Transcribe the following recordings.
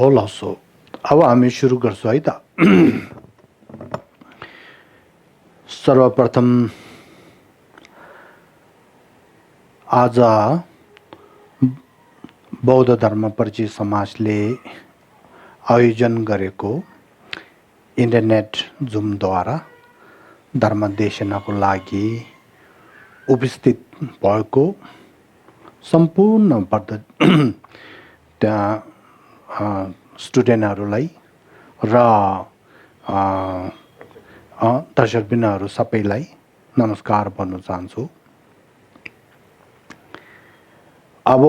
होला सो अब हामी सुरु गर्छौँ है त। सर्वप्रथम आज बौद्ध धर्म परिचय समाजले आयोजन गरेको इन्टरनेट जुमद्वारा धर्मदेशनाको लागि उपस्थित भएको सम्पूर्ण त्यहाँ स्टुडेन्टहरूलाई र दर्शकबिनहरू सबैलाई नमस्कार भन्न चाहन्छु। अब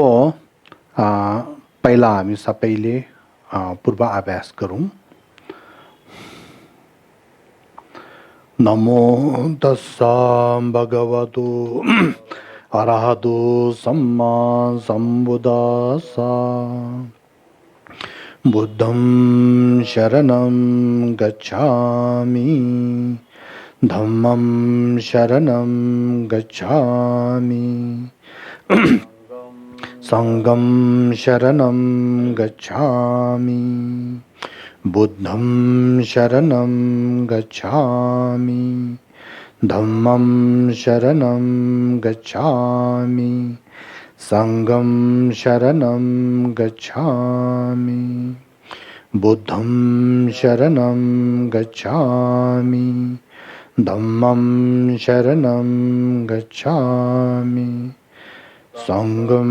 पहिला हामी सबैले पूर्वाभ्यास गरौँ। नमो तस्सा भगवतो अरहतो सम्मा सम्बुद्धास्सा। बुद्धं शरणं गच्छामि, धम्मं शरणं गच्छामि, संघं शरणं गच्छामि, बुद्धं शरणं गच्छामि, धम्मं शरणं गच्छामि, संघं शरणं गच्छामि, बुद्धं शरणं गच्छामि, धम्मं शरणं गच्छामि, संघं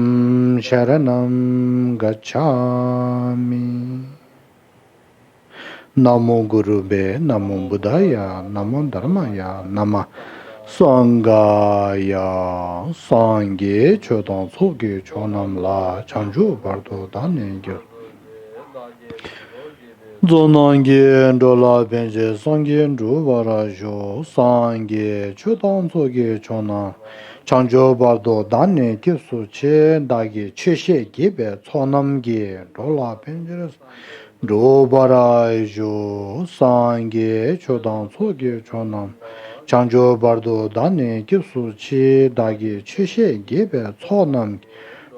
शरणं गच्छामि। नमो गुरुवे नमो बुद्धाय नमो धर्माय नमः संघाय। संघे छोदों सोगे छोनम ला चंजू बर्दो दाने गे जोनांगे डोला बेंजे संघे रुवाराजो। संघे छोदों सोगे छोना चंजू बर्दो दाने के सुचे दागे छेशे गेबे छोनम गे डोला बेंजे रुवाराजो। संघे छोदों सोगे छोना chanjo bardo dane gyusu chi dagi chishe gebe tsonam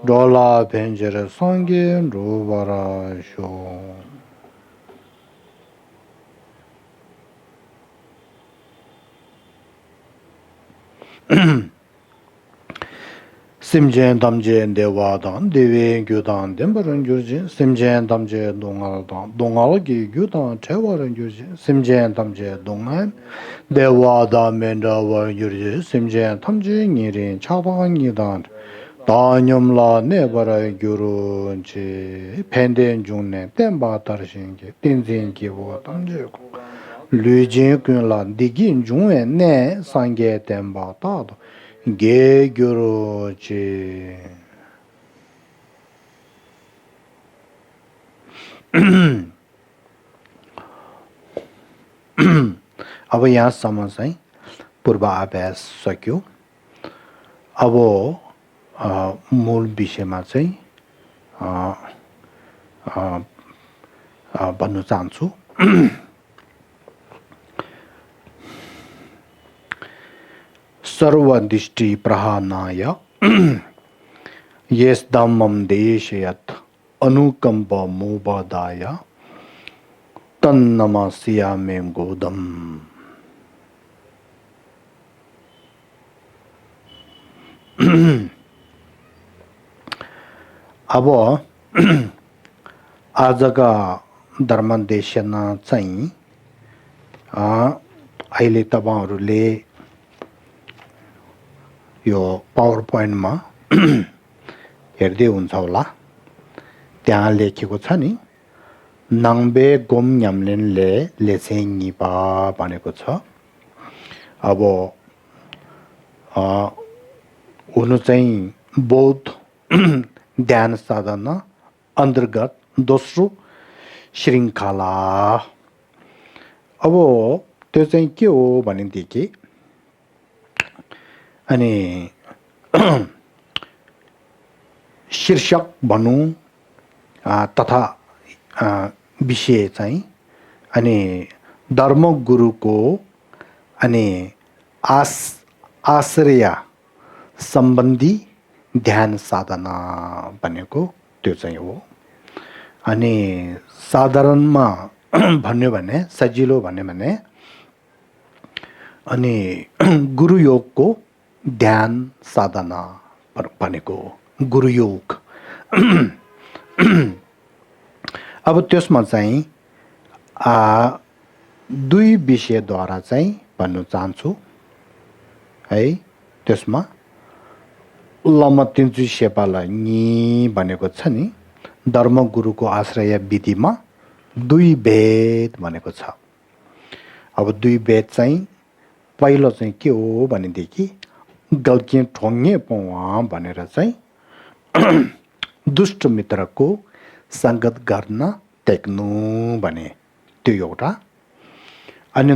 dola penjere sange rubara sho. Simjen damje dewadan dewe gyudan dembaran gyurjin. Simjen damje dongaldan dongalgi gyudan tewaran gyurjin. Simjen damje dongan devada mendawaran gyurjin. Simjen tamje ngirin chadangyidan danyamla nebara gyurunchi. Penden junne temba tarshingi tinzingi wo tamje ko. Lujin kunla digin junwe ne sange temba tado ge gyuruchi. अब यहाँसम्म चाहिँ पूर्वाभ्यास सक्यो। अब मूल विषयमा चाहिँ भन्न चाहन्छु। सर्वदृष्टि प्रहानाय येस धम्मं देशयत् अनुकंप मोबादाय तन्नमस्यामि गोदम्। अब आजका धर्मदेशना चाहिँ अहिले तपाईहरुले यो पावर पोइन्टमा हेर्दै हुन्छ होला। त्यहाँ लेखेको छ नि नाङबे गोम न्यामलेनले लेसेङिपा भनेको छ। अब हुनु चाहिँ बौद्ध ध्यान साधना अन्तर्गत दोस्रो श्रृङ्खला। अब त्यो चाहिँ के हो भनेदेखि अनि शीर्षक भनौँ तथा विषय चाहिँ अनि धर्मगुरुको अनि आश्रय सम्बन्धी ध्यान साधना भनेको त्यो चाहिँ हो। अनि साधारणमा भन्यो भने सजिलो भन्यो भने अनि गुरुयोगको ध्यान साधना भनेको गुरुयोग अब त्यसमा चाहिँ दुई विषयद्वारा चाहिँ भन्न चाहन्छु है त्यसमा लम तिन्चु शेर्पालाई नि भनेको छ नि धर्मगुरुको आश्रय विधिमा दुई भेद भनेको छ। अब दुई भेद चाहिँ पहिलो चाहिँ के हो भनेदेखि गल्के ठोङ्गे पौवा भनेर चाहिँ दुष्ट मित्रको सङ्गत गर्न टेक्नु भने त्यो एउटा। अनि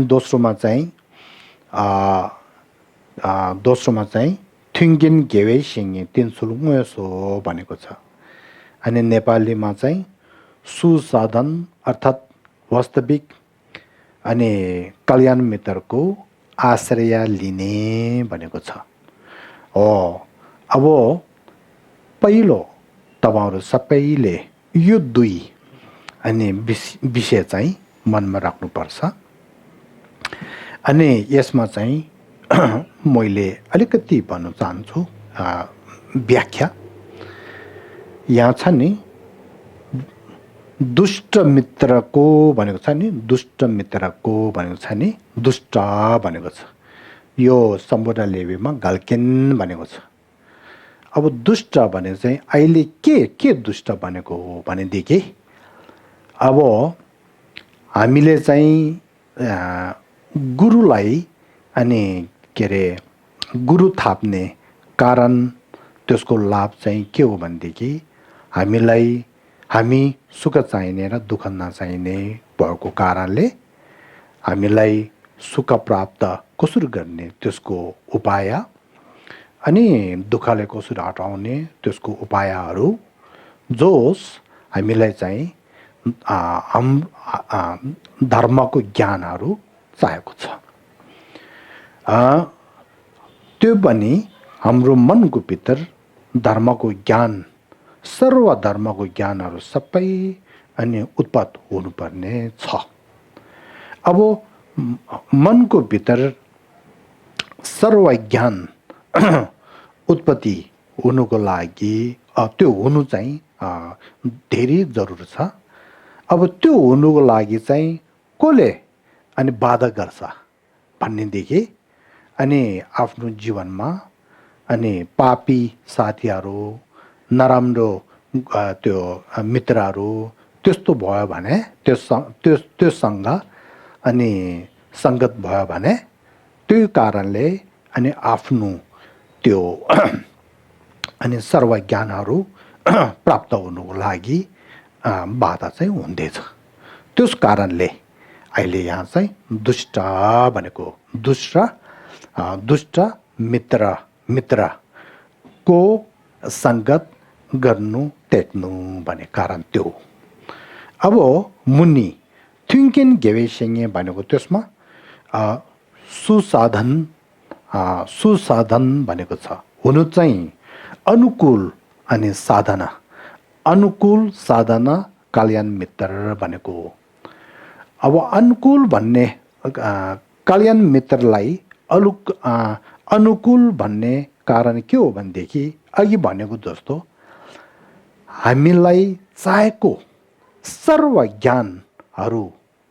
दोस्रोमा चाहिँ थिङ्गिन गेवे सिङ्गे तिनसुलुङ यसो भनेको छ। अनि नेपालीमा चाहिँ सुसाधन अर्थात् वास्तविक अनि कल्याण मित्रको आश्रय लिने भनेको छ। अब पहिलो तपाईँहरू सबैले यो दुई अनि विषय चाहिँ मनमा राख्नुपर्छ। अनि यसमा चाहिँ मैले अलिकति भन्न चाहन्छु व्याख्या यहाँ छ नि दुष्ट मित्रको भनेको छ नि दुष्ट मित्रको भनेको छ नि दुष्ट भनेको छ यो सम्पूर्ण लेबीमा गाल्केन भनेको छ। अब दुष्ट भनेको चाहिँ अहिले के दुष्ट भनेको हो भनेदेखि अब हामीले चाहिँ गुरुलाई अनि के अरे गुरु थाप्ने कारण त्यसको लाभ चाहिँ के हो भनेदेखि हामी सुख चाहिने र दुःख नचाहिने भएको कारणले हामीलाई सुख प्राप्त कसरी गर्ने त्यसको उपाय अनि दुःखलाई कसरी हटाउने त्यसको उपायहरू जोस हामीलाई चाहिँ धर्मको ज्ञानहरू चाहिएको छ। त्यो पनि हाम्रो मनको भित्र धर्मको ज्ञान सर्वधर्मको ज्ञानहरू सबै अनि उत्पत्त हुनुपर्ने छ। अब मनको भित्र सर्व ज्ञान उत्पत्ति हुनुको लागि त्यो हुनु चाहिँ धेरै जरुरी छ। अब त्यो हुनुको लागि चाहिँ कसले अनि बाधा गर्छ भन्नेदेखि अनि आफ्नो जीवनमा अनि पापी साथीहरू नराम्रो त्यो मित्रहरू त्यस्तो भयो भने त्योसँग अनि सङ्गत भयो भने त्यो कारणले अनि आफ्नो त्यो अनि सर्व ज्ञानहरू प्राप्त हुनुको लागि बाधा चाहिँ हुँदैछ। त्यस कारणले अहिले यहाँ चाहिँ दुष्ट भनेको दुष्ट मित्रको सङ्गत गर्नु टेक्नु भन्ने कारण त्यो। अब मुनि थिङ्किन गेवेसिङे भनेको त्यसमा सुसाधन भनेको छ हुनु चाहिँ अनुकूल अनि अनुकूल साधना कल्याण मित्र भनेको हो। अब अनुकूल भन्ने कल्याण मित्रलाई अनुकूल भन्ने कारण के हो भनेदेखि अघि भनेको जस्तो हामीलाई चाहेको सर्व ज्ञानहरू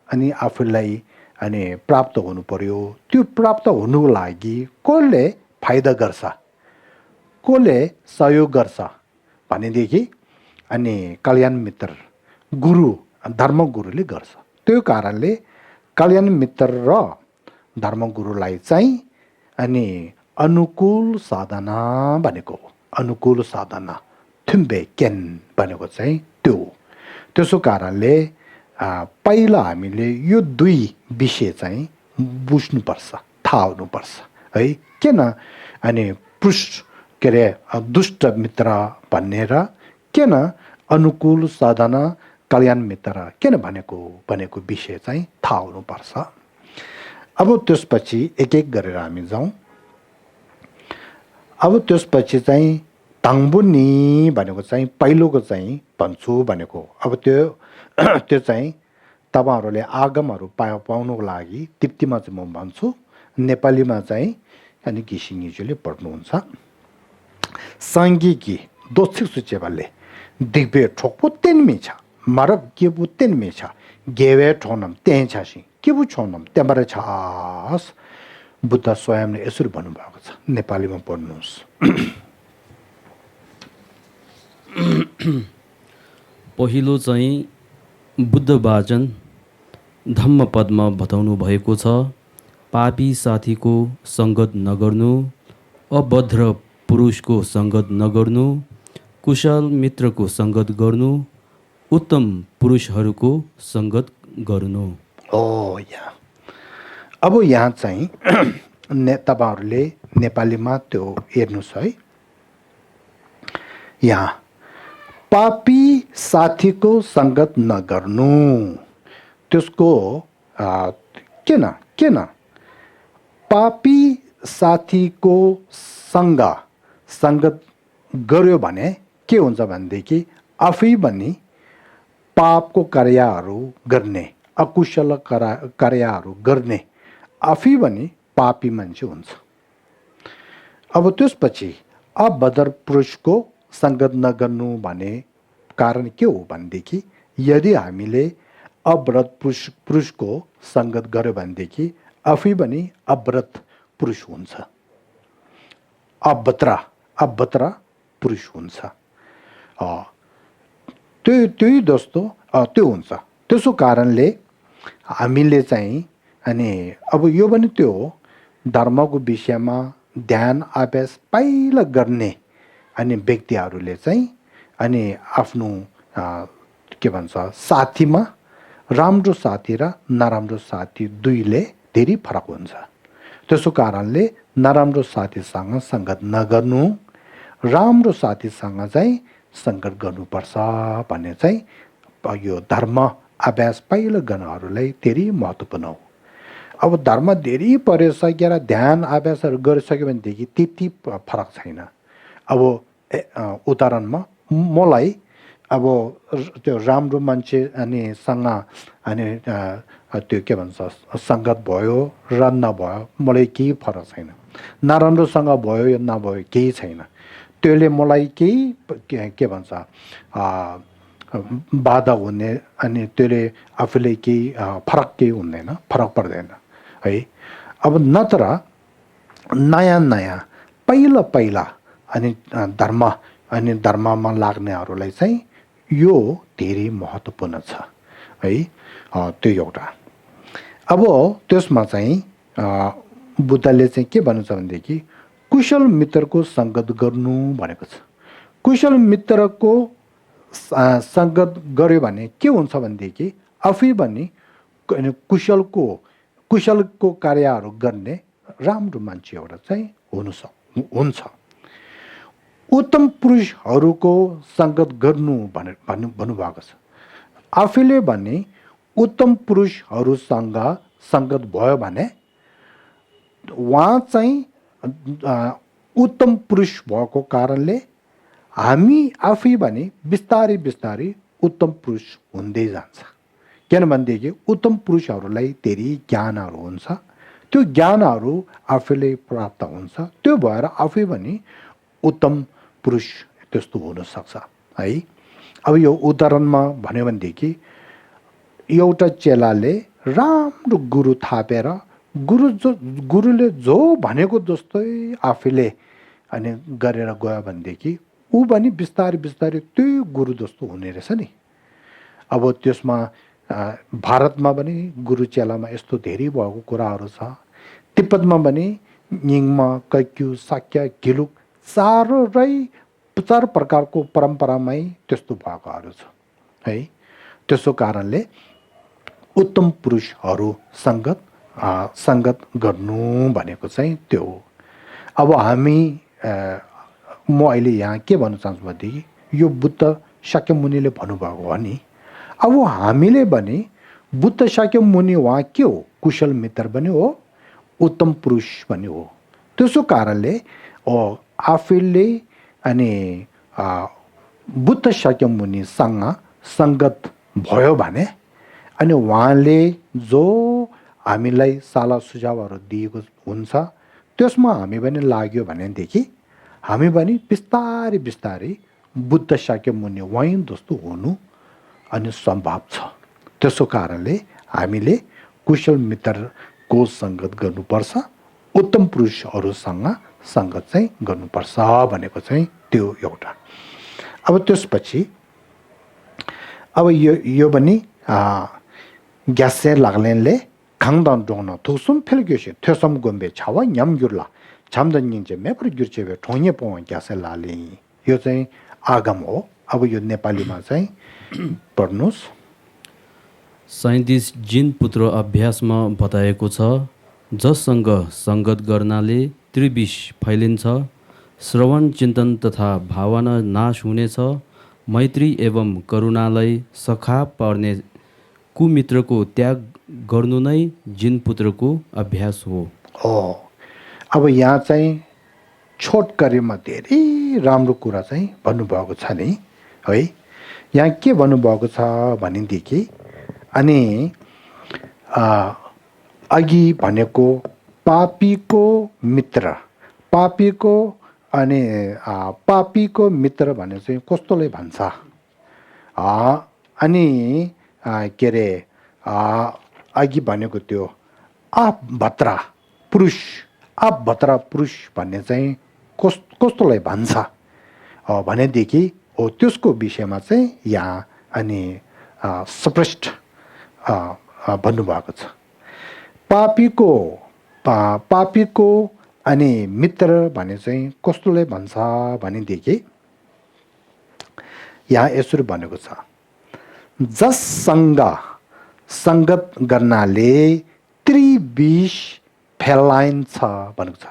अनि आफूलाई अनि प्राप्त हुनु पर्यो। त्यो प्राप्त हुनुको लागि कसले फाइदा गर्छ कसले सहयोग गर्छ भनेदेखि अनि कल्याण मित्र गुरु धर्मगुरुले गर्छ। त्यो कारणले कल्याण मित्र र धर्मगुरुलाई चाहिँ अनि अनुकूल साधना भनेको अनुकूल साधना थुम्बे केन भनेको चाहिँ त्यो। त्यसो कारणले पहिला हामीले यो दुई विषय चाहिँ बुझ्नुपर्छ थाहा हुनुपर्छ है। किन अनि के अरे दुष्ट मित्र भनेर किन अनुकूल साधना कल्याण मित्र किन भनेको विषय चाहिँ थाहा हुनुपर्छ। अब त्यसपछि एक एक गरेर हामी जाउँ। अब त्यसपछि चाहिँ ताङबुनी भनेको चाहिँ पहिलोको चाहिँ भन्छु भनेको अब त्यो त्यो चाहिँ तपाईँहरूले आगमहरू पाउनुको लागि तिप्तीमा चाहिँ म भन्छु, नेपालीमा चाहिँ अनि घिसिङज्यूले पढ्नुहुन्छ। 상기기 도측수제발레 딕베 촉포 땐미차 마럽 기부 땐미차 게웨 촌놈 땐차시 기부 촌놈 땐바레 차스 बुद्ध स्वयंले यसरी भन्नुभएको छ, नेपालीमा पढ्नुहोस्। पहिलो चाहिँ बुद्ध वाचन धम्मपदमा बताउनु भएको छ, पापी साथीको सङ्गत नगर्नु, अभद्र पुरुषको सङ्गत नगर्नु, कुशल मित्रको सङ्गत गर्नु, उत्तम पुरुषहरूको सङ्गत गर्नु। अब यहाँ चाहिँ तपाईँहरूले नेपालीमा त्यो हेर्नुहोस् है। यहाँ पापी साथीको सङ्गत नगर्नु, त्यसको किन पापी साथीको सङ्गत गर्यो भने के हुन्छ भनेदेखि आफै पनि पापको कार्यहरू गर्ने, अकुशल कार्यहरू गर्ने आफै पनि पापी मान्छे हुन्छ। अब त्यसपछि अभद्र पुरुषको सङ्गत नगर्नु भने कारण के हो भनेदेखि यदि हामीले अव्रत पुरुषको सङ्गत गर्यो भनेदेखि आफै पनि अव्रत पुरुष हुन्छ, अभद्र पुरुष हुन्छ। त्यही जस्तो त्यो हुन्छ। त्यसो कारणले हामीले चाहिँ अनि अब यो पनि त्यो हो, धर्मको विषयमा ध्यान अभ्यास पहिला गर्ने अनि व्यक्तिहरूले चाहिँ अनि आफ्नो के भन्छ साथीमा राम्रो साथी र नराम्रो साथी दुईले धेरै फरक हुन्छ। त्यसो कारणले नराम्रो साथीसँग सङ्गत नगर्नु, राम्रो साथीसँग चाहिँ सङ्गत गर्नुपर्छ भन्ने चाहिँ यो धर्म अभ्यास पहिलो गर्नेहरूलाई धेरै महत्त्वपूर्ण हो। अब धर्म धेरै परिसकेर ध्यान अभ्यासहरू गरिसक्यो भनेदेखि त्यति फरक छैन। अब उदाहरणमा मलाई अब त्यो राम्रो मान्छे अनि सँग अनि त्यो के भन्छ सङ्गत भयो र नभयो मलाई केही फरक छैन, नराम्रोसँग भयो या नभयो केही छैन। त्यसले मलाई केही के भन्छ बाधा हुने अनि त्यसले आफूले केही फरक केही हुँदैन, फरक पर्दैन है। अब नत्र नयाँ पहिला अनि धर्ममा लाग्नेहरूलाई चाहिँ यो धेरै महत्त्वपूर्ण छ है। त्यो एउटा। अब त्यसमा चाहिँ बुद्धले चाहिँ के भन्नुहुन्छ भनेदेखि कुशल मित्रको सङ्गत गर्नु भनेको छ। कुशल मित्रको सङ्गत गर्यो भने के हुन्छ भनेदेखि आफै पनि कुशलको कार्यहरू गर्ने राम्रो मान्छे एउटा चाहिँ हुन्छ। उत्तम पुरुषहरूको सङ्गत गर्नु भन्नुभएको छ। आफैले भने उत्तम पुरुषहरूसँग सङ्गत भयो भने उहाँ चाहिँ उत्तम पुरुष भएको कारणले हामी आफै पनि बिस्तारै उत्तम पुरुष हुँदै जान्छ। किनभनेदेखि उत्तम पुरुषहरूलाई धेरै ज्ञानहरू हुन्छ, त्यो ज्ञानहरू आफैले प्राप्त हुन्छ, त्यो भएर आफै पनि उत्तम पुरुष त्यस्तो हुनसक्छ है। अब यो उदाहरणमा भन्यो भनेदेखि एउटा चेलाले राम्रो गुरु थापेर गुरुले जो भनेको जस्तै आफैले अनि गरेर गयो भनेदेखि ऊ पनि बिस्तारै त्यही गुरु जस्तो हुने रहेछ नि। अब त्यसमा भारतमा पनि गुरु चेलामा यस्तो धेरै भएको कुराहरू छ। तिब्बतमा पनि निङमा, कैक्यु, साक्य, घिलुक चार प्रकारको परम्परामै त्यस्तो भएकोहरू छ है। त्यसो कारणले उत्तम पुरुषहरू सङ्गत गर्नु भनेको चाहिँ त्यो हो। अब हामी म अहिले यहाँ के भन्न चाहन्छु भनेदेखि यो बुद्ध शाक्यमुनिले भन्नुभएको हो नि। अब हामीले पनि बुद्ध शाक्यमुनि उहाँ के हो, कुशल मित्र पनि हो, उत्तम पुरुष पनि हो। त्यसो कारणले आफैले अनि बुद्ध शाक्यमुनिसँग सङ्गत भयो भने अनि उहाँले जो हामीलाई सल्लाह सुझावहरू दिएको हुन्छ त्यसमा हामी पनि लाग्यो भनेदेखि हामी पनि बिस्तारै बिस्तारै बुद्ध शाक्यमुनि वहीँ जस्तो हुनु अनि सम्भव छ। त्यसो कारणले हामीले कुशल मित्रको सङ्गत गर्नुपर्छ, उत्तम पुरुषहरूसँग सङ्गत चाहिँ गर्नुपर्छ भनेको चाहिँ त्यो एउटा। अब त्यसपछि अब यो पनि ग्यासे लाग्लेनले 강단 종로 독숨 필교시 퇴섬 건배 차와 냠귤라 잠든 인제 매버 규체베 통ye 봉원 ग्यासेलाले यो चाहिँ आगम हो। अब यो नेपालीमा चाहिँ पढ्नुस्। 37 जिन पुत्र अभ्यासमा बताएको छ, जससँग सङ्गत गर्नाले त्रिविष फैलिन्छ, श्रवण चिन्तन तथा भावना नाश हुनेछ, मैत्री एवं करुणालाई सखा पर्ने कुमित्रको त्याग गर्नु नै जिन पुत्रको अभ्यास हो। अब यहाँ चाहिँ छोटकरीमा धेरै राम्रो कुरा चाहिँ भन्नुभएको छ नि है। यहाँ के भन्नुभएको छ भनेदेखि अनि अघि भनेको पापीको मित्र, पापीको अनि पापीको मित्र भने चाहिँ कस्तोले भन्छ अनि के अरे अघि भनेको त्यो अपभद्रा पुरुष, अपभद्रा पुरुष भन्ने चाहिँ कस्तोलाई भन्छ भनेदेखि हो त्यसको विषयमा चाहिँ यहाँ अनि स्पष्ट भन्नुभएको छ। पापीको अनि मित्र भने चाहिँ कस्तोलाई भन्छ भनेदेखि यहाँ यसरी भनेको छ, जससँग सङ्गत गर्नाले त्रिविष फैलाइन्छ भनेको छ।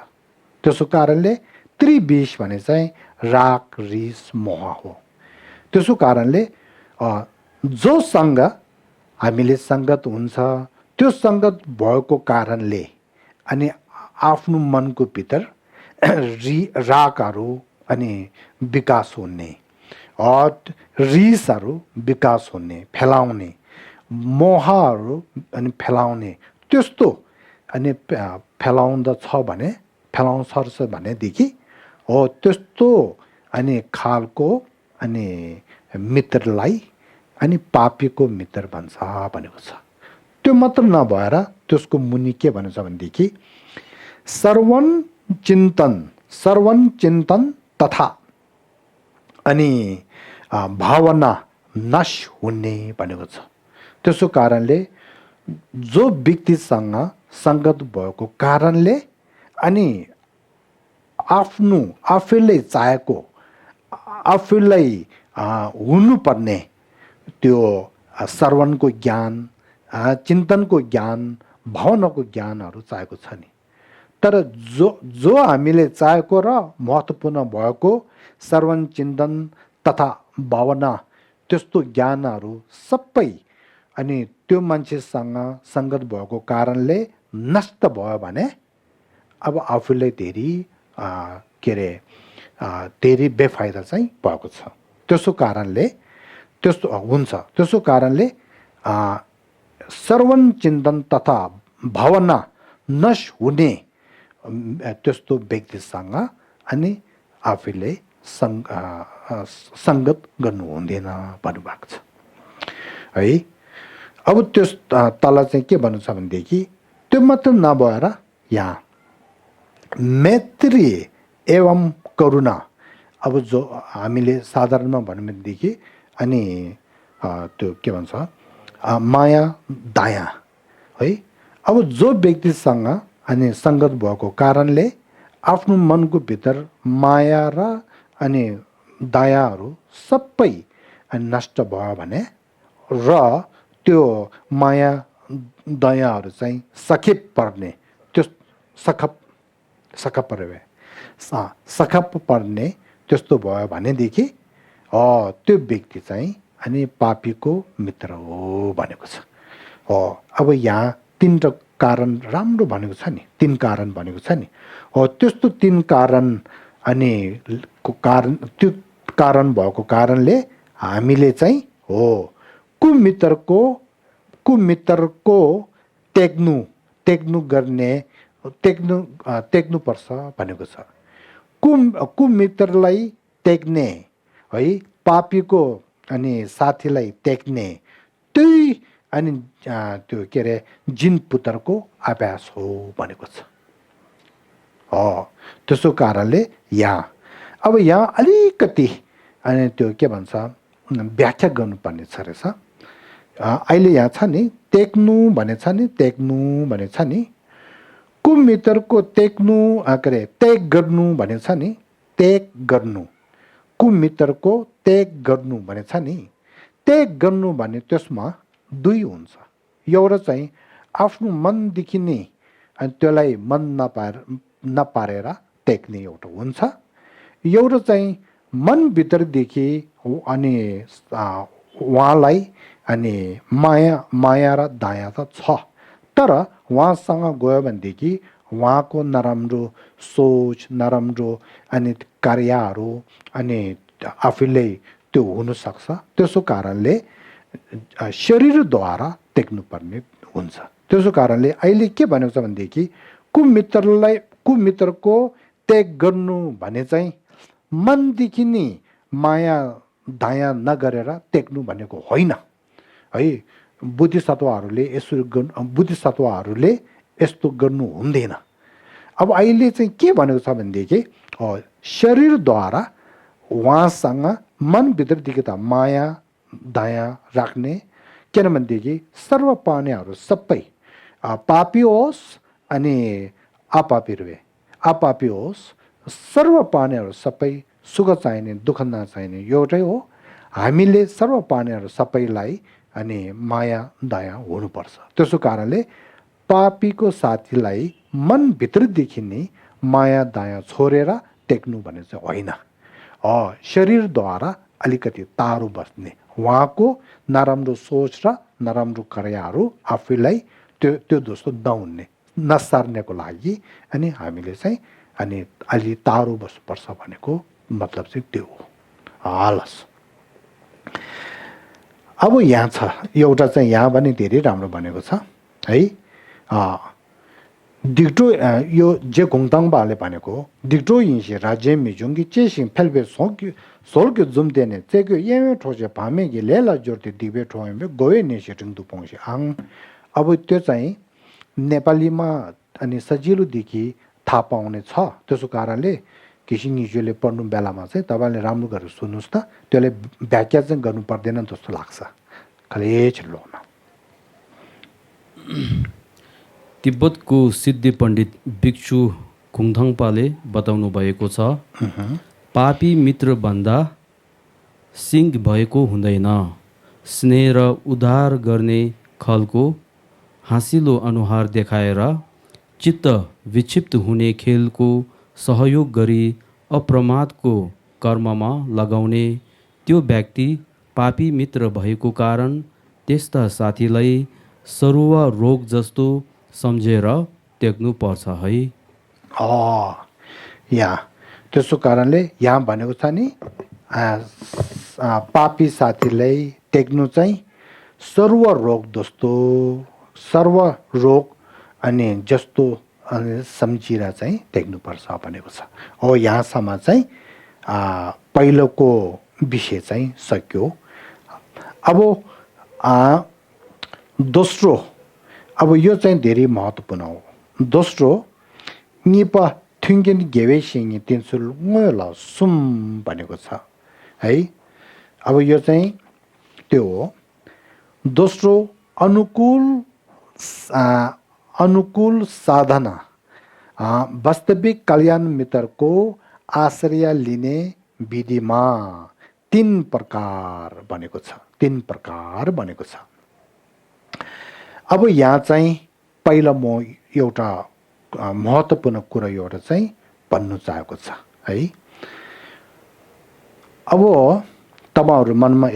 त्यसो कारणले त्रिविष भने चाहिँ राग रिस मोह हो। त्यसो कारणले जोसँग हामीले सङ्गत हुन्छ त्यो सङ्गत भएको कारणले अनि आफ्नो मनको भित्र रागहरू अनि विकास हुने, रिसहरू विकास हुने, फैलाउने, मोहहरू अनि फैलाउने, त्यस्तो अनि फैलाउँदछ भने फैलाउँछ भनेदेखि हो त्यस्तो अनि खालको अनि मित्रलाई अनि पापीको मित्र भन्छ भनेको छ। त्यो मात्र नभएर त्यसको मुनि के भन्छ भनेदेखि श्रवण चिन्तन तथा अनि भावना नाश हुने भनेको छ। त्यसो कारणले जो व्यक्तिसँग सङ्गत भएको कारणले अनि आफ्नो आफूलाई चाहेको आफूलाई हुनुपर्ने त्यो श्रवणको ज्ञान, चिन्तनको ज्ञान, भावनाको ज्ञानहरू चाहेको छ नि, तर जो हामीले चाहेको र महत्त्वपूर्ण भएको श्रवण चिन्तन तथा भावना त्यस्तो ज्ञानहरू सबै अनि त्यो मान्छेसँग सङ्गत भएको कारणले नष्ट भयो भने अब आफूलाई धेरै के अरे धेरै बेफाइदा चाहिँ भएको छ। त्यसो कारणले त्यस्तो हुन्छ। त्यसो कारणले श्रवण चिन्तन तथा भावना नष्ट हुने त्यस्तो व्यक्तिसँग अनि आफूले सङ्गत गर्नु हुँदैन भन्नुभएको छ है। अब त्यस तल चाहिँ के भन्नु छ भनेदेखि त्यो मात्र नभएर यहाँ मैत्री एवं करुणा, अब जो हामीले साधारणमा भन्यौँ भनेदेखि अनि त्यो के भन्छ माया दया है। अब जो व्यक्तिसँग अनि सङ्गत भएको कारणले आफ्नो मनको भित्र माया र अनि दयाहरू सबै नष्ट भयो भने र त्यो माया दयाहरू चाहिँ सखेप पर्ने, त्यो सखप पर्ने त्यस्तो भयो भनेदेखि त्यो व्यक्ति चाहिँ अनि पापीको मित्र हो भनेको छ। अब यहाँ तीनवटा कारण राम्रो भनेको छ नि, तीन कारण भनेको छ नि। त्यस्तो तीन कारण अनि त्यो कारण भएको कारणले हामीले चाहिँ कुमित्रको त्याग्नु पर्छ भनेको छ। कुमित्रलाई त्याग्ने है, पापीको अनि साथीलाई त्याग्ने त्यही अनि त्यो के अरे जिन पुत्रको अभ्यास हो भनेको छ। त्यसो कारणले अब यहाँ अलिकति अनि त्यो के भन्छ व्याख्या गर्नुपर्ने छ रहेछ। अहिले यहाँ छ नि त्याग्नु भनेछ नि कुमित्रको त्याग्नु के अरे त्याग गर्नु भनेछ नि, त्याग गर्नु, कुमित्रको त्याग गर्नु भनेछ नि, त्याग गर्नु भने त्यसमा दुई हुन्छ। एउटा चाहिँ आफ्नो मनदेखि नै अनि त्यसलाई मन नपारेर त्याग्ने एउटा हुन्छ। एउटा चाहिँ मनभित्रदेखि अनि उहाँलाई अनि माया र दया त छ, तर उहाँसँग गयो भनेदेखि उहाँको नराम्रो सोच, नराम्रो अनि कार्यहरू अनि आफूले त्यो हुनसक्छ। त्यसो कारणले शरीरद्वारा त्याग्नुपर्ने हुन्छ। त्यसो कारणले अहिले के भनेको छ भनेदेखि कुमित्रको त्याग गर्नु भने चाहिँ मनदेखि नै माया दया नगरेर त्याग्नु भनेको होइन है। बुद्धिसत्वहरूले यस्तो गर्नु हुँदैन। अब अहिले चाहिँ के भनेको छ भनेदेखि शरीरद्वारा उहाँसँग मनभित्रदेखि त माया दया राख्ने, किनभनेदेखि सर्व प्राणीहरू सबै पापी होस् अनि अपापी होस्, सर्व प्राणीहरू सबै सुख चाहिने दुःख नचाहिने एउटै हो। हामीले सर्व प्राणीहरू सबैलाई अनि माया दया हुनुपर्छ। त्यसो कारणले पापीको साथीलाई मनभित्रदेखि नै माया दया छोडेर त्याग्नु भने चाहिँ होइन। शरीरद्वारा अलिकति टाढो बस्ने, उहाँको नराम्रो सोच र नराम्रो कार्यहरू आफूलाई त्यो जस्तो नसार्नेको लागि अनि हामीले चाहिँ अनि अलि टाढो बस्नुपर्छ भनेको मतलब चाहिँ त्यो हो। हलस्, अब यहाँ छ एउटा चाहिँ यहाँ पनि धेरै राम्रो भनेको छ है। डिक्टो यो जे घुङताङबाले भनेको डिक्टो यिङसे राज्य मिजुङकी चेसिङ फेलबे सोल्के जुम्देने चेक्यो येमे ठोसे भामेकी लेला जोर्ते दिबे ठोयमे गोए नेसे टिङदु पोङसे आङ। अब त्यो चाहिँ नेपालीमा अनि सजिलोदेखि थाहा पाउने छ। त्यसो कारणले किसी निजोले पढ्नु बेलामा चाहिँ तपाईँले राम्रो गरेर सुन्नुहोस् त, त्यसले व्याख्या चाहिँ गर्नु पर्दैन जस्तो लाग्छ। खालि छिल्लोमा तिब्बतको सिद्धि पण्डित भिक्षु खुङथङपाले बताउनु भएको छ, पापी मित्र भन्दा सिंह भएको हुँदैन। स्नेह र उद्धार गर्ने खलको हाँसिलो अनुहार देखाएर चित्त विक्षिप्त हुने खेलको सहयोग गरी अप्रमादको कर्ममा लगाउने त्यो व्यक्ति पापी मित्र भएको कारण त्यस्ता साथीलाई सरुवा रोग जस्तो सम्झेर त्याग्नु पर्छ है। यहाँ त्यसो कारणले यहाँ भनेको छ नि पापी साथीलाई त्याग्नु चाहिँ सर्व रोग अनि जस्तो अनि सम्झिएर चाहिँ त्याग्नुपर्छ भनेको छ। हो, यहाँसम्म चाहिँ पहिलोको विषय चाहिँ सक्यो। अब दोस्रो, अब यो चाहिँ धेरै महत्त्वपूर्ण हो। दोस्रो निपा थुङ्गेन गेवेसिङ तिनसुल ल सुम भनेको छ है। अब यो चाहिँ त्यो हो। दोस्रो अनुकूल साधना वास्तविक कल्याण मित्रको आश्रय लिने विधिमा 3 प्रकार भनेको छ। अब यहाँ चाहिँ पहिला म एउटा महत्त्वपूर्ण कुरा एउटा चाहिँ भन्नु चाहेको छ है। अब तपाईहरु मनमा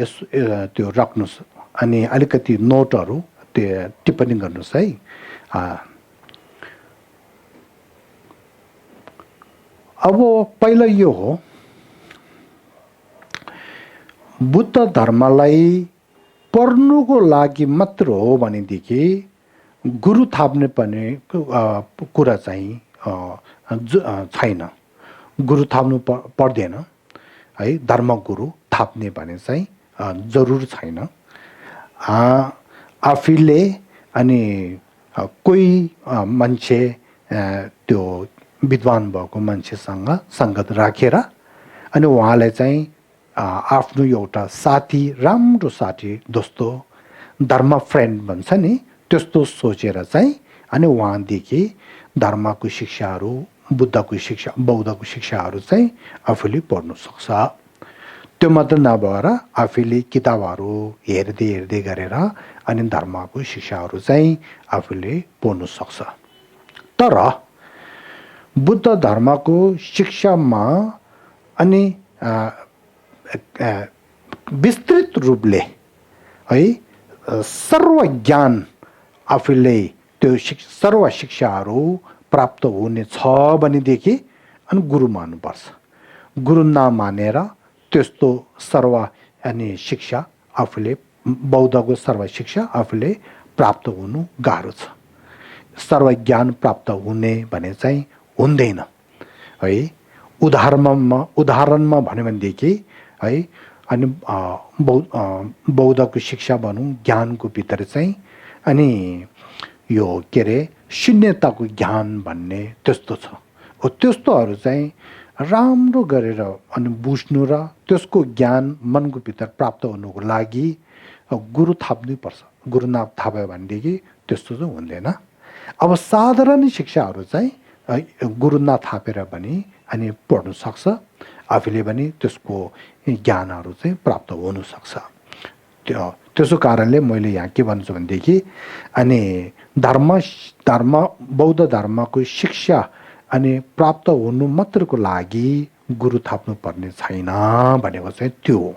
त्यो राख्नुस् अनि अलिकति नोटहरू त्यो टिप्पणी गर्नुस् है। अब पहिला यो हो, बुद्ध धर्मलाई पढ्नुको लागि मात्र हो भनेदेखि गुरु थाप्ने पर्ने कुरा चाहिँ छैन। गुरु थाप्नु पर्दैन है, धर्मगुरु थाप्ने भने चाहिँ जरुर छैन। आफूले अनि कोही मान्छे त्यो विद्वान भएको मान्छेसँग सङ्गत राखेर अनि उहाँलाई चाहिँ आफ्नो एउटा साथी, राम्रो साथी, दोस्तो, धर्म फ्रेन्ड भन्छ नि, त्यस्तो सोचेर चाहिँ अनि उहाँदेखि धर्मको शिक्षाहरू, बुद्धको शिक्षा, बौद्धको शिक्षाहरू चाहिँ आफूले पढ्नु सक्छ। त्यो मात्र नभएर आफूले किताबहरू हेर्दै हेर्दै गरेर अनि धर्मको शिक्षाहरू चाहिँ आफूले पढ्नु सक्छ। तर बुद्ध धर्मको शिक्षामा अनि विस्तृत रूपले है सर्व ज्ञान आफूले त्यो सर्व शिक्षाहरू प्राप्त हुने छ भनेदेखि अनि गुरु मान्नुपर्छ। गुरु नमानेर त्यस्तो सर्व अनि शिक्षा आफूले, बौद्धको सर्व शिक्षा आफूले प्राप्त हुनु गाह्रो छ। सर्व ज्ञान प्राप्त हुने भने चाहिँ हुँदैन है। उदाहरणमा भन्यो भनेदेखि है, अनि बौद्धको शिक्षा भनौँ, ज्ञानको भित्र चाहिँ अनि यो के अरे शून्यताको ज्ञान भन्ने त्यस्तो छ। त्यस्तोहरू चाहिँ राम्रो गरेर अनि बुझ्नु र त्यसको ज्ञान मनको भित्र प्राप्त हुनुको लागि गुरु थाप्नै पर्छ। गुरु नथाप्यो भनेदेखि त्यस्तो चाहिँ हुँदैन। अब साधारण शिक्षाहरू चाहिँ गुरु नथापेर पनि अनि पढ्नु सक्छ, आफूले पनि त्यसको ज्ञानहरू चाहिँ प्राप्त हुनसक्छ। त्यसो कारणले मैले यहाँ के भन्छु भनेदेखि अनि बौद्ध धर्मको शिक्षा अनि प्राप्त हुनु मात्रको लागि गुरु थाप्नु पर्ने छैन भनेको चाहिँ त्यो हो।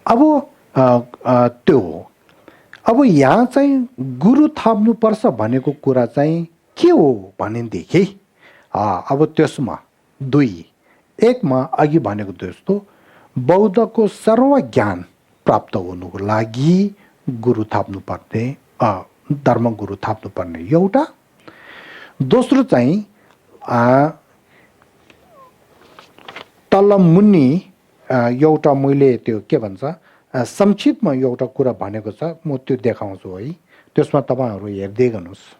अब त्यो हो। अब यहाँ चाहिँ गुरु थाप्नु पर्छ भनेको कुरा चाहिँ के हो भनेदेखि अब त्यसमा एकमा अघि भनेको जस्तो बौद्धको सर्व ज्ञान प्राप्त हुनुको लागि गुरु थाप्नु पर्ने, धर्म गुरु थाप्नु पर्ने एउटा। दोस्रो चाहिँ तल मुनि एउटा मैले त्यो के भन्छ संक्षिप्तमा एउटा कुरा भनेको छ, म त्यो देखाउँछु है। त्यसमा तपाईँहरू हेर्दै गर्नुहोस्।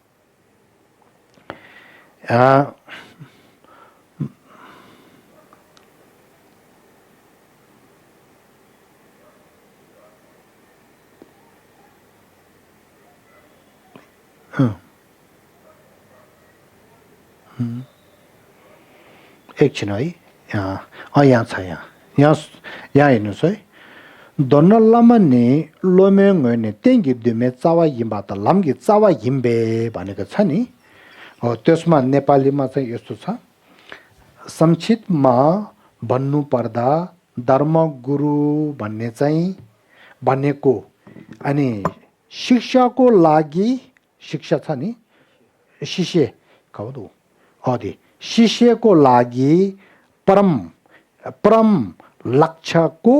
एकछिन है, यहाँ छ, यहाँ हेर्नुहोस् है। दोन लमने लोमेङ्गने तेङ्गी दुमे चावा हिम्बा त लम्गी चावा हिम्बे भनेको छ नि। त्यसमा नेपालीमा चाहिँ यस्तो छ, संक्षिप्तमा भन्नु पर्दा धर्मगुरु भन्ने चाहिँ भनेको अनि शिक्षाको लागि, शिक्षा छ नि, शिष्य कहो अदि शिष्यको लागि परम लक्ष्यको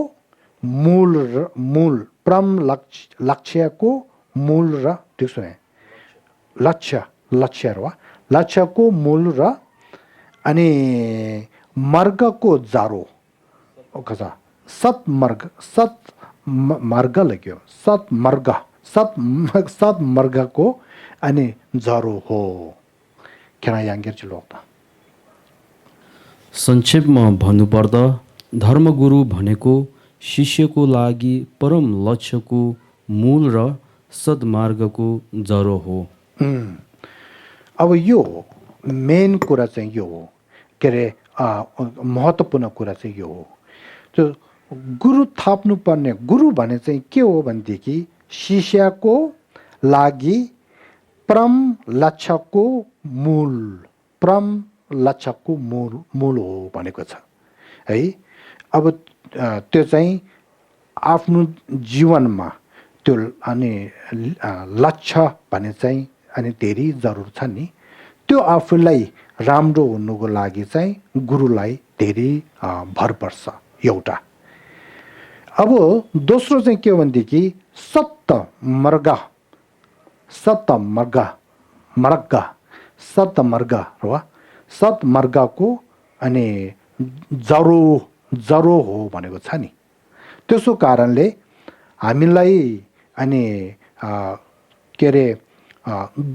मूल परम लक्ष्यको मूल र त्यसो लक्ष्यको मूल र अनि मार्गको जारो कसा सत्मार्ग लाग्यो, सत्मार्गको अनि जरो हो। केना याङ्गेर चिलोक्ता संक्षेपमा भन्नुपर्दा धर्मगुरु भनेको शिष्यको लागि परम लक्ष्यको मूल र सद्मार्गको जरो हो। अब यो मेन कुरा चाहिँ यो हो, के अरे महत्त्वपूर्ण कुरा चाहिँ यो हो। त्यो गुरु थाप्नु पर्ने, गुरु भने चाहिँ के हो भनेदेखि शिष्यको लागि परम लक्ष्यको मूल हो भनेको छ है। अब त्यो चाहिँ आफ्नो जीवनमा त्यो अनि लक्ष्य भने चाहिँ अनि धेरै जरुर छ नि। त्यो आफूलाई राम्रो हुनुको लागि चाहिँ गुरुलाई धेरै भर पर्छ एउटा। अब दोस्रो चाहिँ के हो भनेदेखि सत्त मर्गा र सत मर्गाको अनि जरो हो भनेको छ नि। त्यसो कारणले हामीलाई अनि के अरे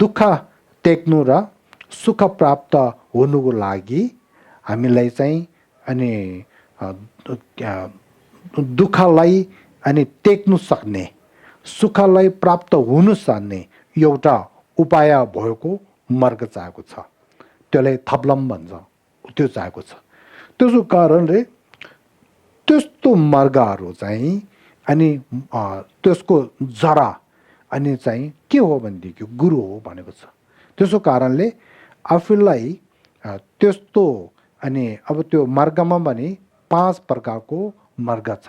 दुःख टेक्नु र सुख प्राप्त हुनुको लागि हामीलाई चाहिँ अनि दुःखलाई अनि टेक्नु सक्ने, सुखलाई प्राप्त हुनु सक्ने एउटा उपाय भएको मार्ग चाहिएको छ। त्यसलाई थप्लम भन्छ, त्यो चाहिएको छ। त्यसो कारणले त्यस्तो मार्गहरू चाहिँ अनि त्यसको जरा अनि चाहिँ के हो भनेदेखि गुरु हो भनेको छ। त्यसो कारणले आफूलाई त्यस्तो अनि अब त्यो मार्गमा भने 5 प्रकारको मार्ग छ।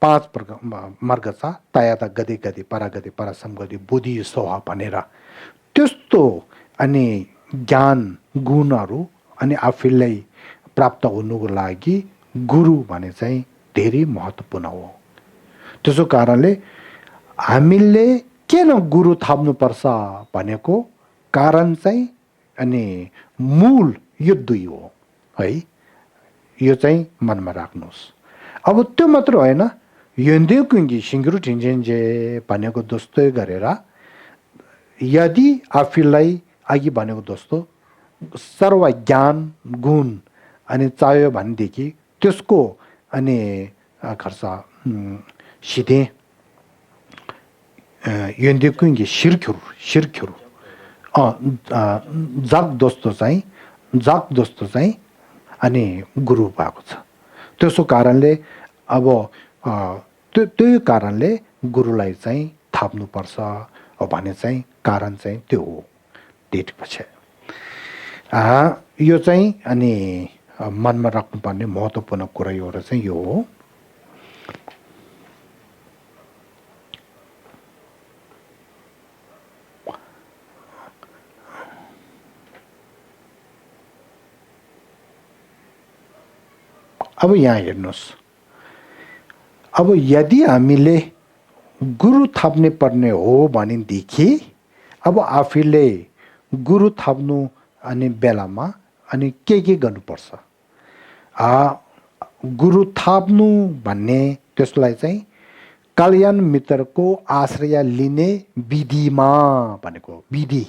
5 प्रकार मार्ग छ, तयाता गति गति परागति परासमगति बुद्धि सोहा भनेर। त्यस्तो अनि ज्ञान गुणहरू अनि आफूलाई प्राप्त हुनुको लागि गुरु भने चाहिँ धेरै महत्त्वपूर्ण हो। त्यसो कारणले हामीले किन गुरु थाप्नुपर्छ भनेको कारण चाहिँ अनि मूल यो दुई हो है। यो चाहिँ मनमा राख्नुहोस्। अब त्यो मात्र होइन, यन्दे कुङ्गी सिङ्गुरु ठिन्जेन्जे भनेको जस्तै गरेर यदि आफूलाई अघि भनेको जस्तो सर्व ज्ञान गुण अनि चाहियो भनेदेखि त्यसको अनि खर्च सिधे यन्दे कुङ्गी सिर्ख्युर जाग जस्तो चाहिँ अनि गुरु भएको छ। त्यसो कारणले अब त्यही कारणले गुरुलाई चाहिँ थाप्नुपर्छ भने चाहिँ कारण चाहिँ त्यो हो। डेट पछि यो चाहिँ अनि मनमा राख्नुपर्ने महत्त्वपूर्ण कुरा एउटा चाहिँ यो हो। अब यहाँ हेर्नुहोस्, अब यदि हामीले गुरु थाप्ने पर्ने हो भनेदेखि अब आफूले गुरु थाप्नु अनि बेलामा अनि के गर्नुपर्छ? गुरु थाप्नु भन्ने त्यसलाई चाहिँ कल्याण मित्रको आश्रय लिने विधिमा भनेको विधि,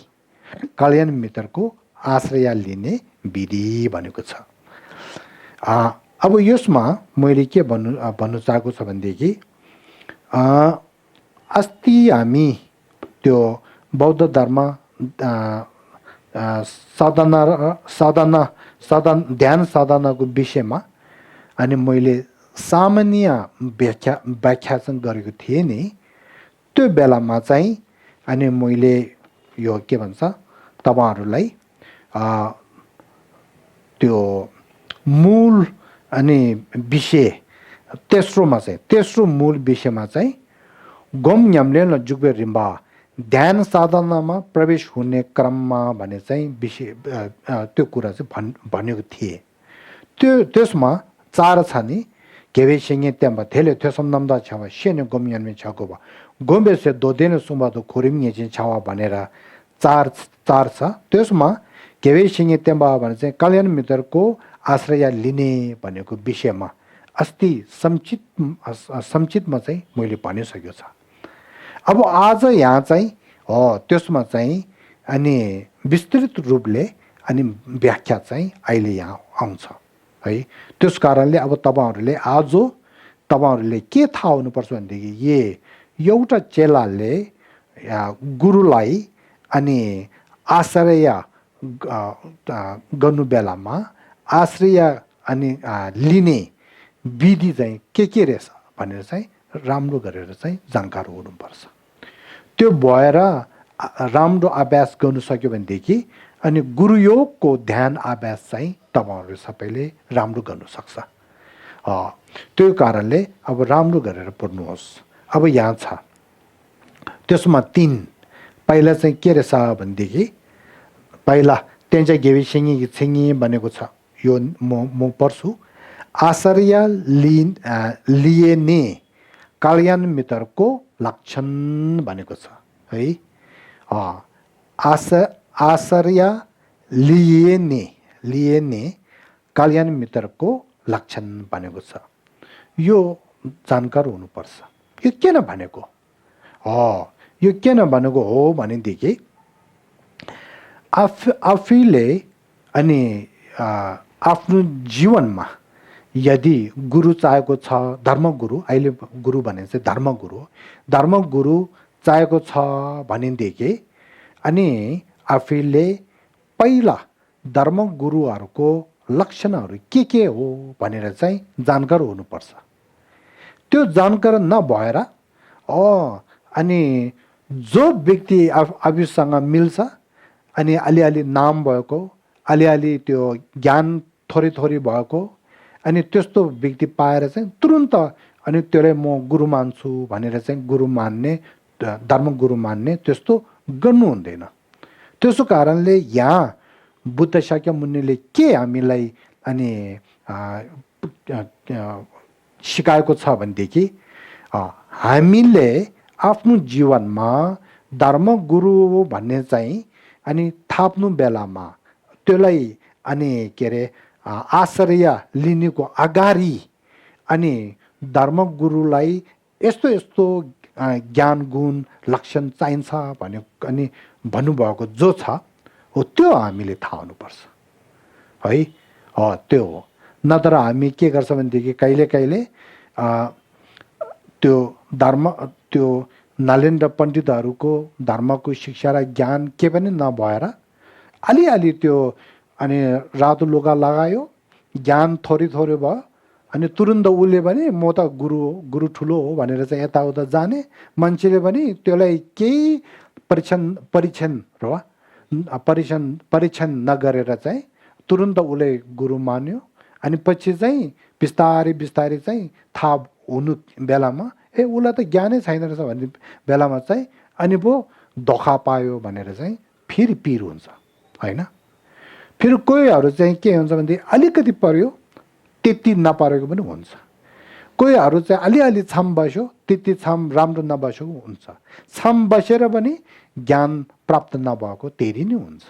कल्याण मित्रको आश्रय लिने विधि भनेको छ। अब यसमा मैले के भन्नु चाहेको छ भनेदेखि अस्ति हामी त्यो बौद्ध धर्म ध्यान साधनाको विषयमा अनि मैले सामान्य व्याख्या चाहिँ गरेको थिएँ नि। त्यो बेलामा चाहिँ अनि मैले यो के भन्छ तपाईहरुलाई त्यो मूल अनि विषय तेस्रो मूल विषयमा चाहिँ गोम न्याम्ले न जुग्बे रिम्बा ध्यान साधनामा प्रवेश हुने क्रममा भने चाहिँ विषय त्यो कुरा चाहिँ भनेको थिए। त्यसमा 4 छ नि केवे सिंगे त्यम्बा थेले त्यसम नम्दा छवा शेने गोम न्याम्ले छको बा गोम्बे से दोदेन सुम्बा तो खोरिम न्याजिन छवा भनेर 4 छ। त्यसमा केवे सिंगे त्यम्बा भने चाहिँ कल्याण मित्रको आश्रय लिने भनेको विषयमा अस्ति संक्षिप्तमा चाहिँ मैले भनिसकेको छ। अब आज यहाँ चाहिँ त्यसमा चाहिँ अनि विस्तृत रूपले अनि व्याख्या चाहिँ अहिले यहाँ आउँछ है। त्यस कारणले अब तपाईहरुले के थाहा हुनुपर्छ भनेदेखि एउटा चेलाले गुरुलाई अनि आश्रय गर्नु बेलामा आश्रय अनि लिने विधि चाहिँ के रहेछ भनेर चाहिँ राम्रो गरेर चाहिँ जानकार हुनुपर्छ। त्यो भएर राम्रो अभ्यास गर्नु सक्यो भनेदेखि अनि गुरुयोगको ध्यान अभ्यास चाहिँ तपाईहरुले सबैले राम्रो गर्नु सक्छ। त्यो कारणले अब राम्रो गरेर पढ्नुहोस्। अब यहाँ छ त्यसमा 3 पहिला चाहिँ के रहेछ भनेदेखि पहिला त्यहाँ चाहिँ गेवी सिंगी भनेको छ, यो म पढ्छु। आश्रय लिने कल्याण मित्रको लक्षण भनेको छ है। आश्रय लिने कल्याण मित्रको लक्षण भनेको छ। यो जानकार हुनुपर्छ। यो किन भनेको? यो किन भनेको हो भनेदेखि आफैले अनि आफ्नो जीवनमा यदि गुरु चाहेको छ, धर्मगुरु, अहिले गुरु भने चाहिँ धर्मगुरु चाहेको छ भनेदेखि अनि आफैले पहिला धर्मगुरुहरूको लक्षणहरू के हो भनेर चाहिँ जानकार हुनुपर्छ। त्यो जानकार नभएर अनि जो व्यक्ति आफूसँग मिल्छ अनि अलिअलि नाम भएको, अलिअलि त्यो ज्ञान थोरै भएको अनि त्यस्तो व्यक्ति पाएर चाहिँ तुरुन्त अनि त्यसलाई म गुरु मान्छु भनेर चाहिँ गुरु मान्ने, धर्मगुरु मान्ने त्यस्तो गर्नु हुँदैन। त्यसो कारणले यहाँ बुद्ध शाक्य मुनिले के हामीलाई अनि सिकाएको छ भनेदेखि हामीले आफ्नो जीवनमा धर्मगुरु भन्ने चाहिँ अनि थाप्नु बेलामा त्यसलाई अनि के अरे आश्रय लिनेको अगाडि अनि धर्मगुरुलाई यस्तो यस्तो ज्ञान गुण लक्षण चाहिन्छ भन्यो अनि भन्नुभएको जो छ हो त्यो हामीले थाहा हुनुपर्छ है। त्यो हो। नत्र हामी के गर्छ भनेदेखि कहिले त्यो नलेन्द्र पण्डितहरूको धर्मको शिक्षा र ज्ञान के पनि नभएर अलिअलि त्यो अनि रातो लुगा लगायो, ज्ञान थोरै भयो अनि तुरुन्त उसले पनि म त गुरु ठुलो हो भनेर चाहिँ यताउता जाने मान्छेले पनि त्यसलाई केही परीक्षण नगरेर चाहिँ तुरुन्त उसले गुरु मान्यो अनि पछि चाहिँ बिस्तारै चाहिँ थाहा हुनु बेलामा उसलाई त ज्ञानै छैन रहेछ भन्ने बेलामा चाहिँ अनि पो धोका पायो भनेर चाहिँ फेरि पिर हुन्छ होइन। फेरि कोहीहरू चाहिँ के हुन्छ भनेदेखि अलिकति पर्यो त्यति नपरेको पनि हुन्छ। कोहीहरू चाहिँ अलिअलि छाम बस्यो, त्यति छाम राम्रो नबसेको हुन्छ। छाम बसेर पनि ज्ञान प्राप्त नभएको धेरै नै हुन्छ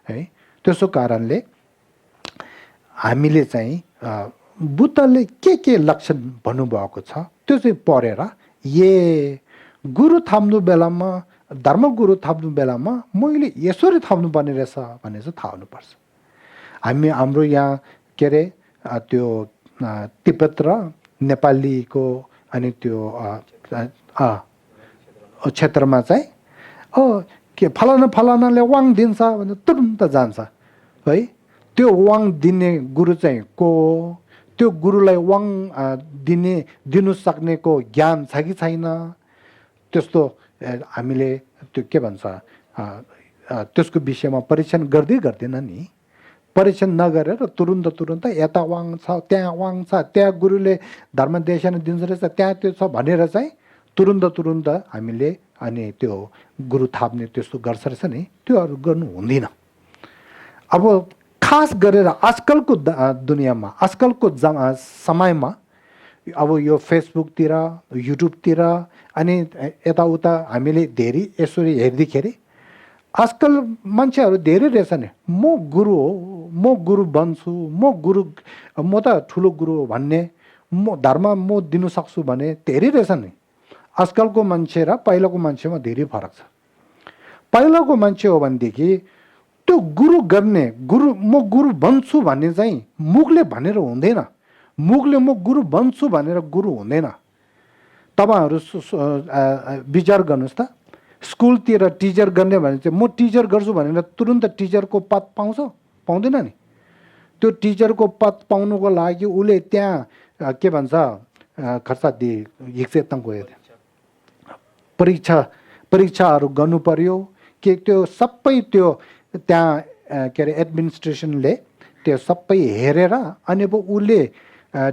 है। त्यसो कारणले हामीले चाहिँ बुद्धले के लक्षण भन्नुभएको छ त्यो चाहिँ पढेर गुरु थाप्नु बेलामा, धर्मगुरु थाप्नु बेलामा मैले यसरी थाप्नु पर्ने रहेछ भन्ने चाहिँ थाहा हुनुपर्छ। हाम्रो यहाँ के अरे त्यो तिब्बत र नेपालीको अनि त्यो क्षेत्रमा चाहिँ के फलानाले वाङ दिन्छ भने तुरुन्त जान्छ है। त्यो वाङ दिने गुरु चाहिँ को हो, त्यो गुरुलाई वाङ दिनु सक्नेको ज्ञान छ कि छैन, त्यस्तो हामीले त्यो के भन्छ त्यसको विषयमा परीक्षण गर्दैन नि। परीक्षण नगरेर तुरुन्त यता वाङ छ, त्यहाँ वाङ छ, त्यहाँ गुरुले धर्मदेशन दिन्छ रहेछ, त्यहाँ त्यो छ भनेर चाहिँ तुरुन्त हामीले अनि त्यो गुरु थाप्ने त्यस्तो गर्छ रहेछ नि, त्योहरू गर्नु हुँदैन। अब खास गरेर आजकलको दुनियाँमा, आजकलको समयमा अब यो फेसबुकतिर, युट्युबतिर अनि यताउता हामीले धेरै यसरी हेर्दाखेरि आजकल मान्छेहरू धेरै रहेछ नि, म गुरु हो, म गुरु बन्छु, म त ठुलो गुरु हो भन्ने, म धर्म म दिनु सक्छु भने धेरै रहेछ नि। आजकलको मान्छे र पहिलाको मान्छेमा धेरै फरक छ। पहिलाको मान्छे हो भनेदेखि त्यो गुरु गर्ने, म गुरु बन्छु भन्ने चाहिँ मुखले भनेर हुँदैन। मुखले म गुरु बन्छु भनेर गुरु हुँदैन। तपाईँहरू विचार गर्नुहोस् त, स्कुलतिर टिचर गर्ने भने चाहिँ म टिचर गर्छु भनेर तुरुन्त टिचरको पद पाउँछ? पाउँदैन नि। त्यो टिचरको पद पाउनुको लागि उसले त्यहाँ के भन्छ खर्च गयो, परीक्षाहरू गर्नु पर्यो कि त्यो सबै त्यो त्यहाँ के अरे एडमिनिस्ट्रेसनले त्यो सबै हेरेर अनि पो उसले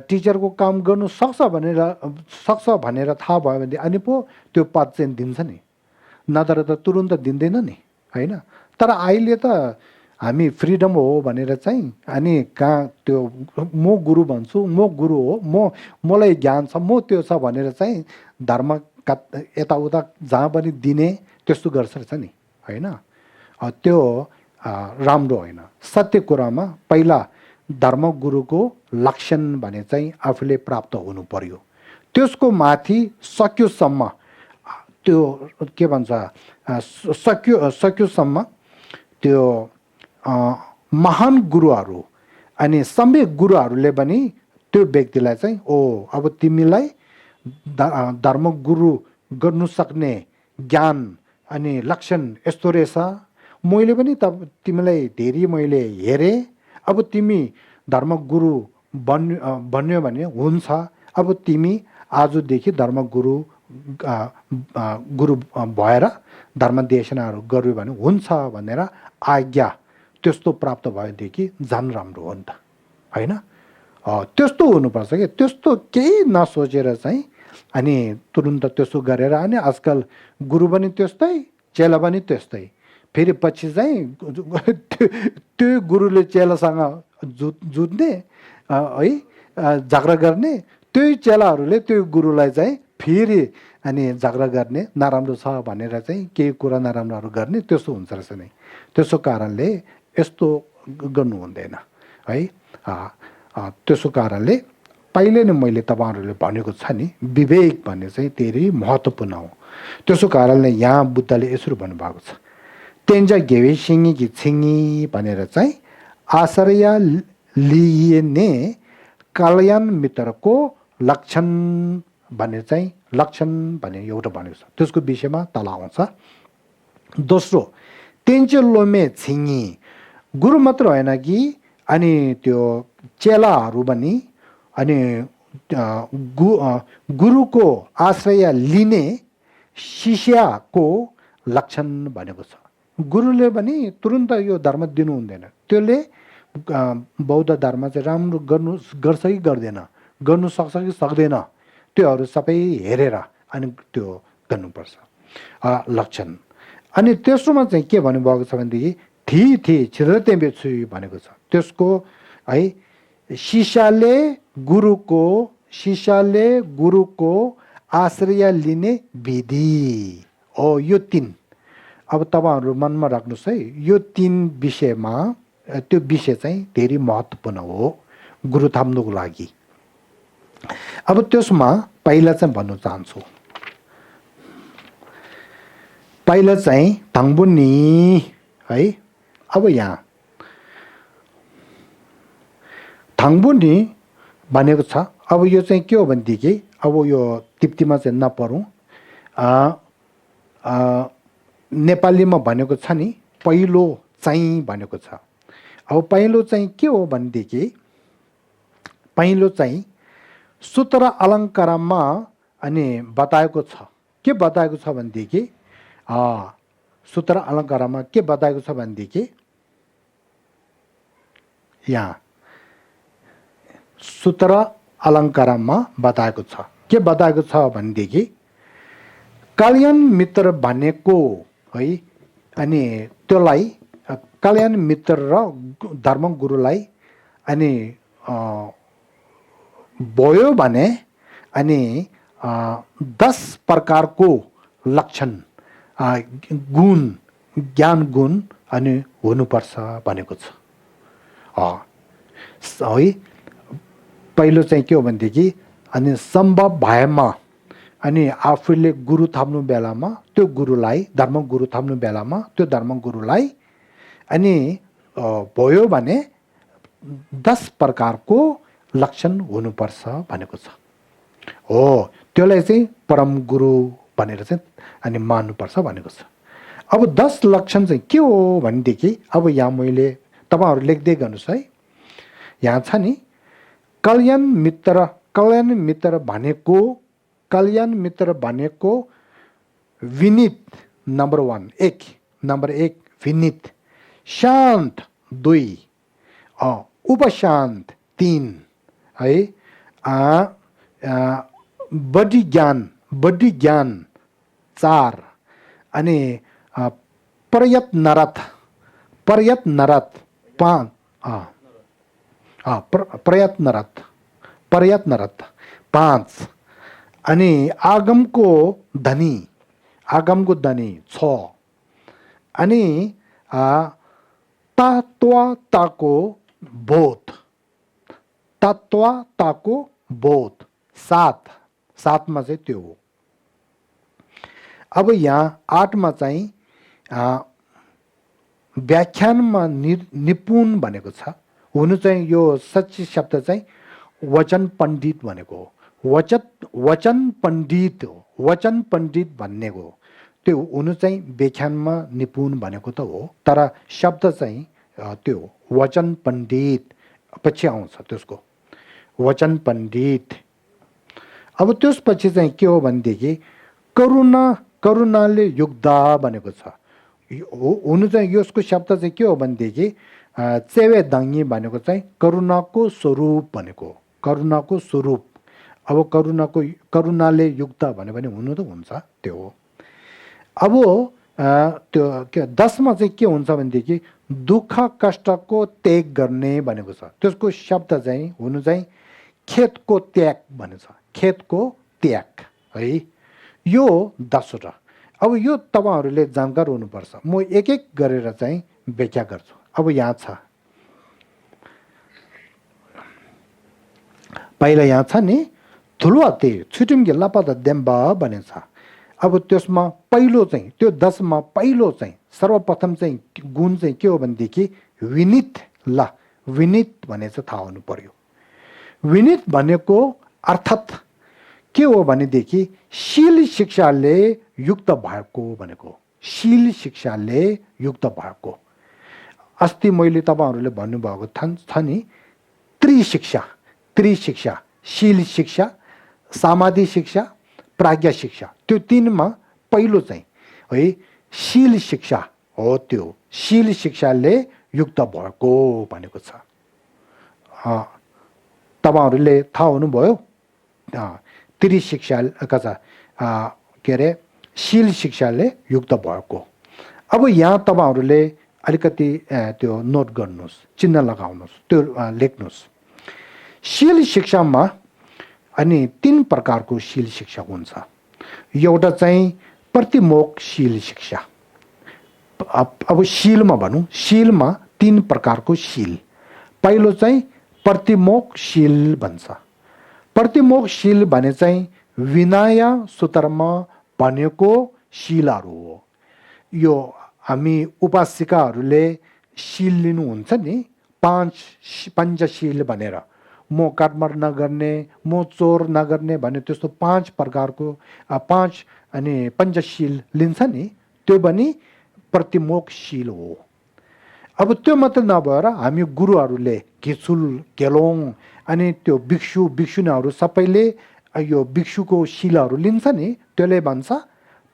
टिचरको काम गर्नु सक्छ भनेर थाहा भयो भने अनि पो त्यो पद चाहिँ दिन्छ नि, नत्र त तुरुन्त दिँदैन नि होइन। तर अहिले त हामी फ्रिडम हो भनेर चाहिँ अनि कहाँ त्यो म गुरु भन्छु, म गुरु हो, मलाई ज्ञान छ, म त्यो छ भनेर चाहिँ धर्मका यताउता जहाँ पनि दिने त्यस्तो गर्छ रहेछ नि, होइन? त्यो राम्रो होइन। सत्य कुरामा पहिला धर्मगुरुको लक्षण भने चाहिँ आफूले प्राप्त हुनु पर्यो। त्यसको माथि सकियोसम्म त्यो के भन्छ सकियोसम्म त्यो महान गुरुहरू अनि सम्यक गुरुहरूले पनि त्यो व्यक्तिलाई चाहिँ अब तिमीलाई धर्मगुरु गर्नु सक्ने ज्ञान अनि लक्षण यस्तो रहेछ, मैले पनि तिमीलाई धेरै मैले हेरेँ, अब तिमी धर्मगुरु बन्यो भने हुन्छ, अब तिमी आजदेखि धर्मगुरु गुरु भएर धर्मदेशनाहरू गर्यो भने हुन्छ भनेर आज्ञा त्यस्तो प्राप्त भएदेखि झन् राम्रो हो नि त, होइन? त्यस्तो हुनुपर्छ कि त्यस्तो केही नसोचेर चाहिँ अनि तुरुन्त त्यसो गरेर अनि आजकल गुरु पनि त्यस्तै चेला पनि त्यस्तै, फेरि पछि चाहिँ त्यो गुरुले चेलासँग जुत्ने है झगडा गर्ने, त्यही चेलाहरूले त्यो गुरुलाई चाहिँ फेरि अनि झगडा गर्ने, नराम्रो छ भनेर चाहिँ केही कुरा नराम्रोहरू गर्ने, त्यस्तो हुन्छ रहेछ नि। त्यसो कारणले यस्तो गर्नु हुँदैन है। त्यसो कारणले पहिले नै मैले तपाईँहरूले भनेको छ नि, विवेक भन्ने चाहिँ धेरै महत्त्वपूर्ण हो। त्यसो कारणले यहाँ बुद्धले यसरी भन्नुभएको छ, तेन्जा घेवे सिङ्गी कि छिङ्गी भनेर चाहिँ आश्रय लिइने कल्याण मित्रको लक्षण भनेर चाहिँ लक्षण भन्ने एउटा भनेको छ, त्यसको विषयमा तल आउँछ। दोस्रो तेन्चे लोमे छिङ्गी, गुरु मात्र होइन कि अनि त्यो चेलाहरू पनि अनि गुरुको आश्रय लिने शिष्यको लक्षण भनेको छ। गुरुले पनि तुरुन्त यो धर्म दिनु हुँदैन, त्यसले बौद्ध धर्म चाहिँ राम्रो गर्छ कि गर्दैन, गर्नु सक्छ कि सक्दैन, त्योहरू सबै हेरेर अनि त्यो गर्नुपर्छ लक्षण। अनि तेस्रोमा चाहिँ के भन्नुभएको छ भनेदेखि थी छिर्ते बेच्छु भनेको छ। त्यसको है शिष्यले गुरुको आश्रय लिने विधि हो यो तीन। अब तपाईँहरू मनमा राख्नुहोस् है, यो तीन विषयमा त्यो विषय चाहिँ धेरै महत्त्वपूर्ण हो गुरु थाप्नुको लागि। अब त्यसमा पहिला चाहिँ भन्न चाहन्छु, पहिला चाहिँ थाङ्बुनी है। अब यहाँ थाङ्बुनी भनेको छ। अब यो चाहिँ के हो भनेदेखि अब यो तिप्तीमा चाहिँ नपरौँ, नेपालीमा भनेको छ नि पहिलो चाहिँ भनेको छ। अब पहिलो चाहिँ के हो भनेदेखि पहिलो चाहिँ सूत्र अलङ्कारमा अनि बताएको छ। के बताएको छ भनेदेखि सूत्र अलङ्कारमा के बताएको छ भनेदेखि यहाँ सूत्र अलङ्कारमा बताएको छ। के बताएको छ भनेदेखि कल्याण मित्र भनेको है अनि त्यसलाई कल्याण मित्र र धर्मगुरुलाई अनि भयो भने अनि 10 प्रकारको लक्षण गुण ज्ञान गुण अनि हुनुपर्छ भनेको छ है। पहिलो चाहिँ के हो भनेदेखि अनि सम्भव भएमा अनि आफूले गुरु थाप्नु बेलामा त्यो गुरुलाई धर्मगुरु थाप्नु बेलामा त्यो धर्मगुरुलाई अनि भयो भने 10 प्रकारको लक्षण हुनुपर्छ भनेको छ हो। त्यसलाई चाहिँ परम गुरु भनेर चाहिँ अनि मान्नुपर्छ भनेको छ। अब 10 लक्षण चाहिँ के हो भनेदेखि अब यहाँ मैले तपाईँहरू लेख्दै गर्नुहोस् है। यहाँ छ नि कल्याण मित्र भनेको विनीत नम्बर 1 विनीत, शान्त 2 उपशान्त 3 है, बढी ज्ञान 4 अनि प्रयत्नरत प्रयत्नरत प्रयत्नरत 5 अनि आगमको धनी 6 अनि तत्वताको बोध 7 मा चाहिँ त्यो हो। अब यहाँ 8 मा चाहिँ व्याख्यानमा निपुण भनेको छ। हुनु चाहिँ यो सच्ची शब्द चाहिँ वचन पण्डित भनेको हो। वचन पण्डित हो। वचन पण्डित भन्नेको त्यो हुनु चाहिँ व्याख्यानमा निपुण भनेको त हो, तर शब्द चाहिँ त्यो वचन पण्डित पछि आउँछ त्यसको वचन पण्डित। अब त्यसपछि चाहिँ के हो भनेदेखि करुणाले युक्त भनेको छ। हुनु चाहिँ यसको शब्द चाहिँ के हो भनेदेखि चेवे दङ्गी भनेको चाहिँ करुणाको स्वरूप भनेको, करुणाको स्वरूप। अब करुणाले युक्त भन्यो भने हुनु त हुन्छ त्यो हो। अब त्यो के 10 मा चाहिँ के हुन्छ भनेदेखि दुःख कष्टको त्याग गर्ने भनेको छ। त्यसको शब्द चाहिँ हुनु चाहिँ खेतको त्याग भनेछ, खेतको त्याग है। यो 10 वटा। अब यो तपाईहरुले जानकार हुनुपर्छ। म एक एक गरेर चाहिँ व्याख्या गर्छु। अब यहाँ छ, पहिला यहाँ छ नि थुलुवाते छुटिमगे लापद देम्बा भनेछ। अब त्यसमा पहिलो चाहिँ त्यो 10 मा पहिलो चाहिँ सर्वप्रथम चाहिँ गुण चाहिँ के हो भनेदेखि विनित। ल विनित भने चाहिँ थाहा हुनु पर्यो। विनित भनेको अर्थात् के हो भनेदेखि शील शिक्षाले युक्त भएको भनेको, शील शिक्षाले युक्त भएको। अस्ति मैले तपाईहरुले भन्नुभएको छ नि त्रिशिक्षा, शील शिक्षा, समाधि शिक्षा, प्राज्ञा शिक्षा, त्यो 3 मा पहिलो चाहिँ है शील शिक्षा हो। त्यो शील शिक्षाले युक्त भएको भनेको छ। तपाईहरुले थाहा हुनुभयो त्रिशिक्षा कथा के अरे शील शिक्षाले युक्त भएको। अब यहाँ तपाईहरुले अलिकति त्यो नोट गर्नुस्, चिन्ह लगाउनुस्, त्यो लेख्नुस्। शील शिक्षामा अनि 3 प्रकारको शील शिक्षा हुन्छ। एउटा चाहिँ प्रतिमोक्षशील शिक्षा। अब शीलमा भनौँ, शीलमा 3 प्रकारको शील। पहिलो चाहिँ प्रतिमोक्षशील भन्छ। प्रतिमोक्षशील भने चाहिँ विनय सूत्रमा भनेको शीलहरू हो। यो हामी उपासिकाहरूले शील लिनुहुन्छ नि, 5 पञ्चशील भनेर। म काटमार नगर्ने, म चोर नगर्ने भन्ने त्यस्तो 5 प्रकारको 5 अनि पञ्चशील लिन्छ नि, त्यो पनि प्रतिमोक्षशील हो। अब त्यो मात्र नभएर हामी गुरुहरूले घिचुल गेलोङ अनि त्यो भिक्षुनीहरू सबैले यो भिक्षुको शीलहरू लिन्छ नि, त्यसले भन्छ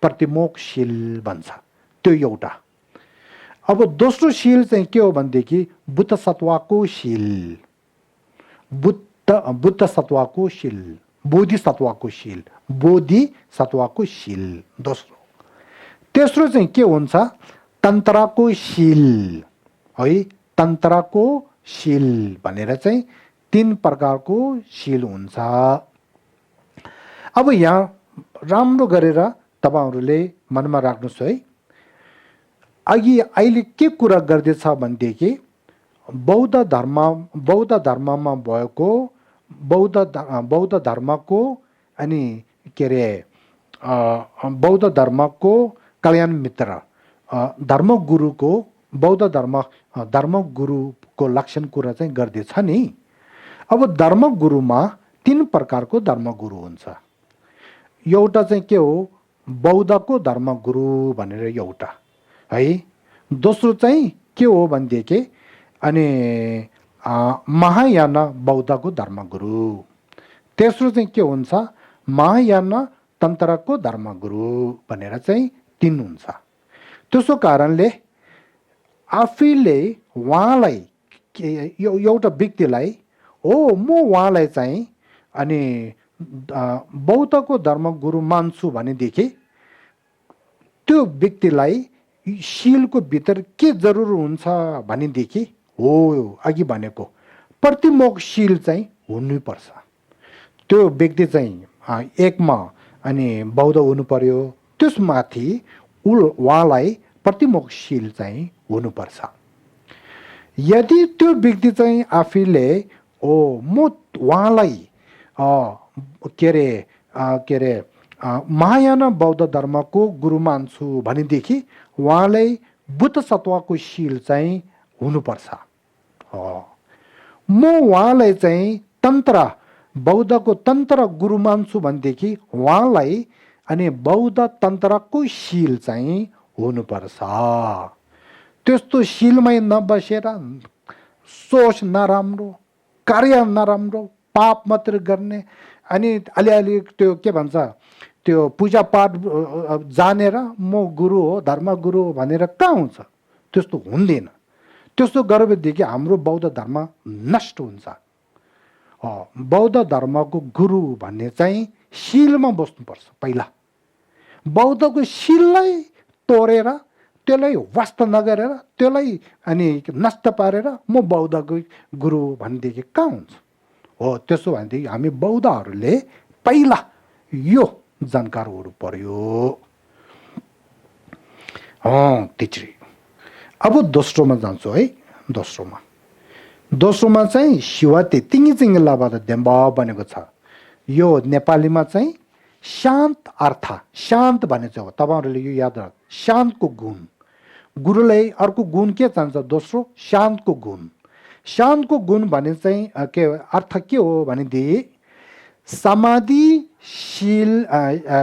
प्रतिमोक्षशील भन्छ। त्यो एउटा। अब दोस्रो शील चाहिँ के हो भनेदेखि बुद्ध सत्वको शील, बुद्ध सत्वको शील, बोधिसत्वको शील, बोधिसत्वको शील दोस्रो। तेस्रो चाहिँ के हुन्छ तन्त्रको शील है, तन्त्रको शील भनेर चाहिँ 3 प्रकारको शील हुन्छ। अब यहाँ राम्रो गरेर तपाईहरुले मनमा राख्नुस् है। अहिले के कुरा गर्दैछ भनेदेखि बौद्ध धर्ममा भएको बौद्ध धर्मको अनि के अरे बौद्ध धर्मको कल्याण मित्र धर्मगुरुको बौद्ध धर्मगुरुको लक्षण कुरा चाहिँ गर्दैछ नि। अब धर्मगुरुमा 3 प्रकारको धर्मगुरु हुन्छ। एउटा चाहिँ के हो बौद्धको धर्मगुरु भनेर एउटा है। दोस्रो चाहिँ के हो भनेदेखि अनि महायान बौद्धको धर्मगुरु। तेस्रो चाहिँ के हुन्छ महायान तन्त्रको धर्मगुरु भनेर चाहिँ 3 हुन्छ। त्यसो कारणले आफैले उहाँलाई एउटा व्यक्तिलाई हो म उहाँलाई चाहिँ अनि बौद्धको धर्मगुरु मान्छु भनेदेखि त्यो व्यक्तिलाई शीलको भित्र के जरुर हुन्छ भनेदेखि हो अघि भनेको प्रतिमोक्षशील चाहिँ हुनुपर्छ। त्यो व्यक्ति चाहिँ एकमा अनि बौद्ध हुनु पर्यो, त्यसमाथि उहाँलाई प्रतिमोक्षशील चाहिँ हुनुपर्छ। यदि त्यो व्यक्ति चाहिँ आफैले म उहाँलाई के अरे महायान बौद्ध धर्मको गुरु मान्छु भनेदेखि उहाँलाई बुद्ध सत्वको शील चाहिँ हुनुपर्छ। म उहाँलाई चाहिँ तन्त्र बौद्धको तन्त्र गुरु मान्छु भनेदेखि उहाँलाई अनि बौद्ध तन्त्रको शील चाहिँ हुनुपर्छ। त्यस्तो शीलमै नबसेर सोच नराम्रो, कार्य नराम्रो, पाप मात्र गर्ने अनि अलिअलि त्यो के भन्छ त्यो पूजापाठ जानेर म गुरु हो धर्म गुरु हो भनेर कहाँ हुन्छ? त्यस्तो हुँदैन। त्यस्तो गरेदेखि हाम्रो बौद्ध धर्म नष्ट हुन्छ। बौद्ध धर्मको गुरु भन्ने चाहिँ शीलमा बस्नुपर्छ। पहिला बौद्धको शीललाई तोडेर त्यसलाई वास्त नगरेर त्यसलाई अनि नष्ट पारेर म बौद्धको गुरु भनेदेखि कहाँ हुन्छ? हो त्यसो भनेदेखि हामी बौद्धहरूले पहिला यो जानकार हुनु पर्यो। त्यसरी अब दोस्रोमा जान्छु है। दोस्रोमा चाहिँ शिवते तिङ्गी चिङ्गी लाबाट देम्बा बनेको छ। यो नेपालीमा चाहिँ शान्त अर्थ, शान्त भने चाहिँ हो। तपाईँहरूले यो याद राख, शान्तको गुण। गुरुलाई अर्को गुण के चाहिन्छ? दोस्रो शान्तको गुण। शान्तको गुण भने चाहिँ के अर्थ के हो भनेदेखि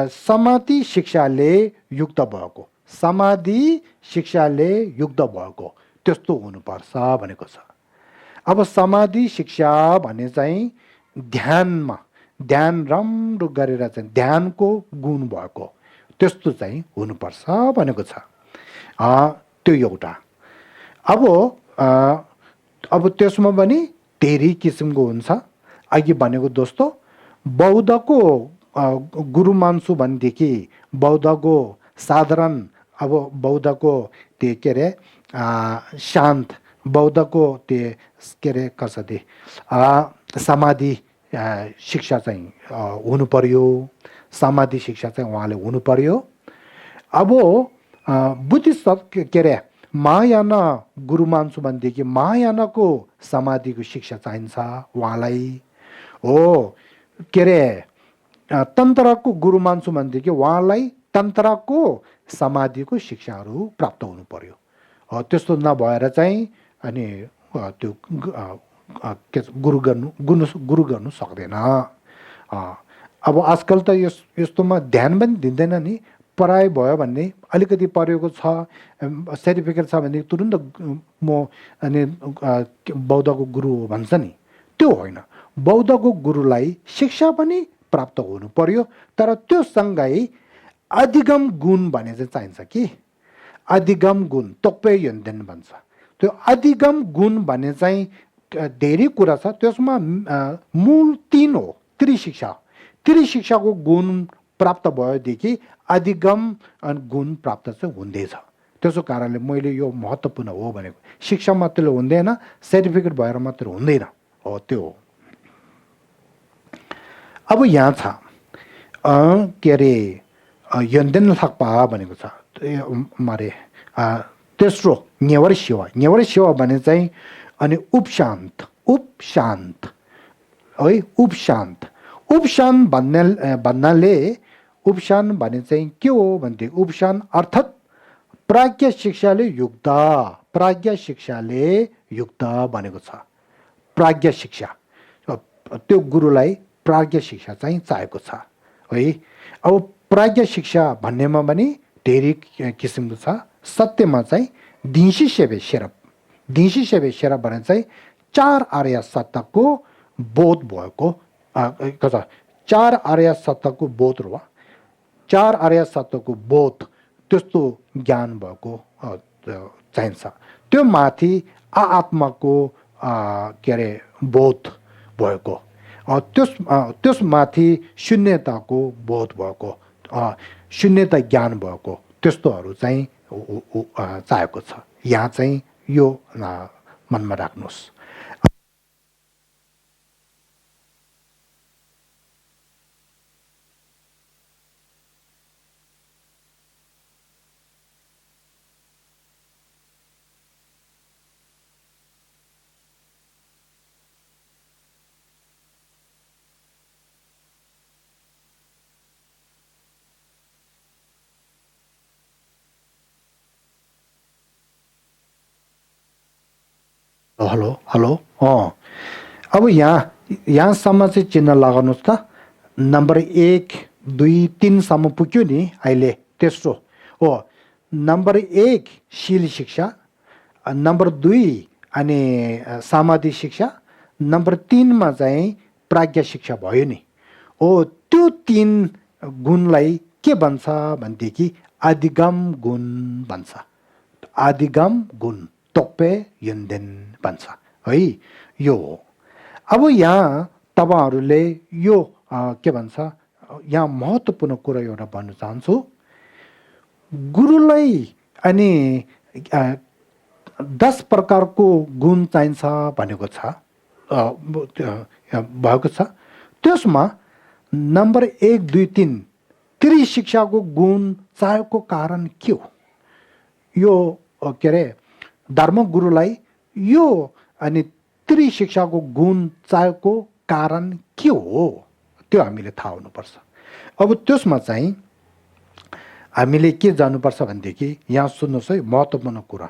समाधि शिक्षाले युक्त भएको, समाधि शिक्षाले युक्त भएको त्यस्तो हुनुपर्छ भनेको छ। अब समाधि शिक्षा भने चाहिँ ध्यानमा, ध्यान राम्रो गरेर चाहिँ ध्यानको गुण भएको त्यस्तो चाहिँ हुनुपर्छ भनेको छ। त्यो एउटा। अब त्यसमा पनि धेरै किसिमको हुन्छ। अघि भनेको दोस्तो बौद्धको गुरु मान्छु भनेदेखि बौद्धको साधारण अब बौद्धको त्यो के अरे शान्त बौद्धको त्यो के अरे कसरी समाधि शिक्षा चाहिँ हुनु पर्यो। समाधि शिक्षा चाहिँ उहाँले हुनु पर्यो। अब बुद्धिस्ट के अरे महायान गुरु मान्छु भनेदेखि महायानको समाधिको शिक्षा चाहिन्छ उहाँलाई। हो के अरे तन्त्रको गुरु मान्छु भनेदेखि उहाँलाई तन्त्रको समाधिको शिक्षाहरू प्राप्त हुनु पर्यो। त्यस्तो नभएर चाहिँ अनि त्यो गुरु गर्नु सक्दैन। अब आजकल त यस्तोमा ध्यान पनि दिँदैन नि। पढाइ भयो भने अलिकति पढेको छ, सर्टिफिकेट छ भने तुरुन्त म अनि बौद्धको गुरु हो भन्छ नि, त्यो होइन। बौद्धको गुरुलाई शिक्षा पनि प्राप्त हुनु पर्यो, तर त्यो सँगै अधिगम गुण भने चाहिँ चाहिन्छ कि अधिगम गुण तोक्पे योन्देन भन्छ। त्यो अधिगम गुण भने चाहिँ धेरै कुरा छ। त्यसमा मूल 3 हो। त्रिशिक्षाको गुण प्राप्त भएदेखि अधिगम गुण प्राप्त चाहिँ हुँदैछ। त्यसो कारणले मैले यो महत्त्वपूर्ण हो भनेको। शिक्षा मात्रले हुँदैन, सर्टिफिकेट भएर मात्र हुँदैन। हो त्यो हो। अब यहाँ छ के अरे योन्देन लाक्पा भनेको छ मारे। तेस्रो नेवर शिव भने चाहिँ अनि उपशान्त है। उपशान्त भन्नाले उपशान भने चाहिँ के हो भन्थे? उपशान अर्थात् प्राज्ञ शिक्षाले युक्त भनेको छ। प्राज्ञ शिक्षा, त्यो गुरुलाई प्राज्ञ शिक्षा चाहिँ चाहिएको छ है। अब प्राज्ञ शिक्षा भन्नेमा पनि धेरै किसिमको छ। सत्यमा चाहिँ दिंशी सेवे शेरप भने चाहिँ 4 आर्य सत्यको बोध भएको 4 आर्य सत्यको बोध र 4 आर्य सत्यको बोध त्यस्तो ज्ञान भएको चाहिन्छ। त्यो माथि आत्माको के अरे बोध भएको, त्यस माथि शून्यताको बोध भएको, शून्यता ज्ञान भएको त्यस्तोहरू चाहिँ चाहेको छ। यहाँ चाहिँ यो मनमा राख्नुहोस्। हेलो हेलो अब यहाँसम्म चाहिँ चिन्ह लगाउनुहोस् त। नम्बर 1, 2, 3सम्म पुग्यो नि अहिले। तेस्रो हो नम्बर 1 शील शिक्षा, नम्बर 2 अनि समाधि शिक्षा, नम्बर 3मा चाहिँ प्राज्ञा शिक्षा भयो नि। त्यो 3 गुणलाई के भन्छ भनेदेखि आदिगम गुण भन्छ। आदिगम गुण तोक्पे यन्देन भन्छ है। यो हो। अब यहाँ तपाईहरुले यो के भन्छ, यहाँ महत्त्वपूर्ण कुरा एउटा भन्न चाहन्छु। गुरुलाई अनि 10 प्रकारको गुण चाहिन्छ भनेको छ, भएको छ। त्यसमा नम्बर 1, 2, 3 त्रिशिक्षाको गुण चाहेको कारण के हो? यो के अरे धर्म गुरुलाई यो अनि त्रिशिक्षाको गुण चाहेको कारण के हो त्यो हामीले थाहा हुनुपर्छ। अब त्यसमा चाहिँ हामीले के जान्नुपर्छ भनेदेखि यहाँ सुन्नुहोस् है, महत्त्वपूर्ण कुरा।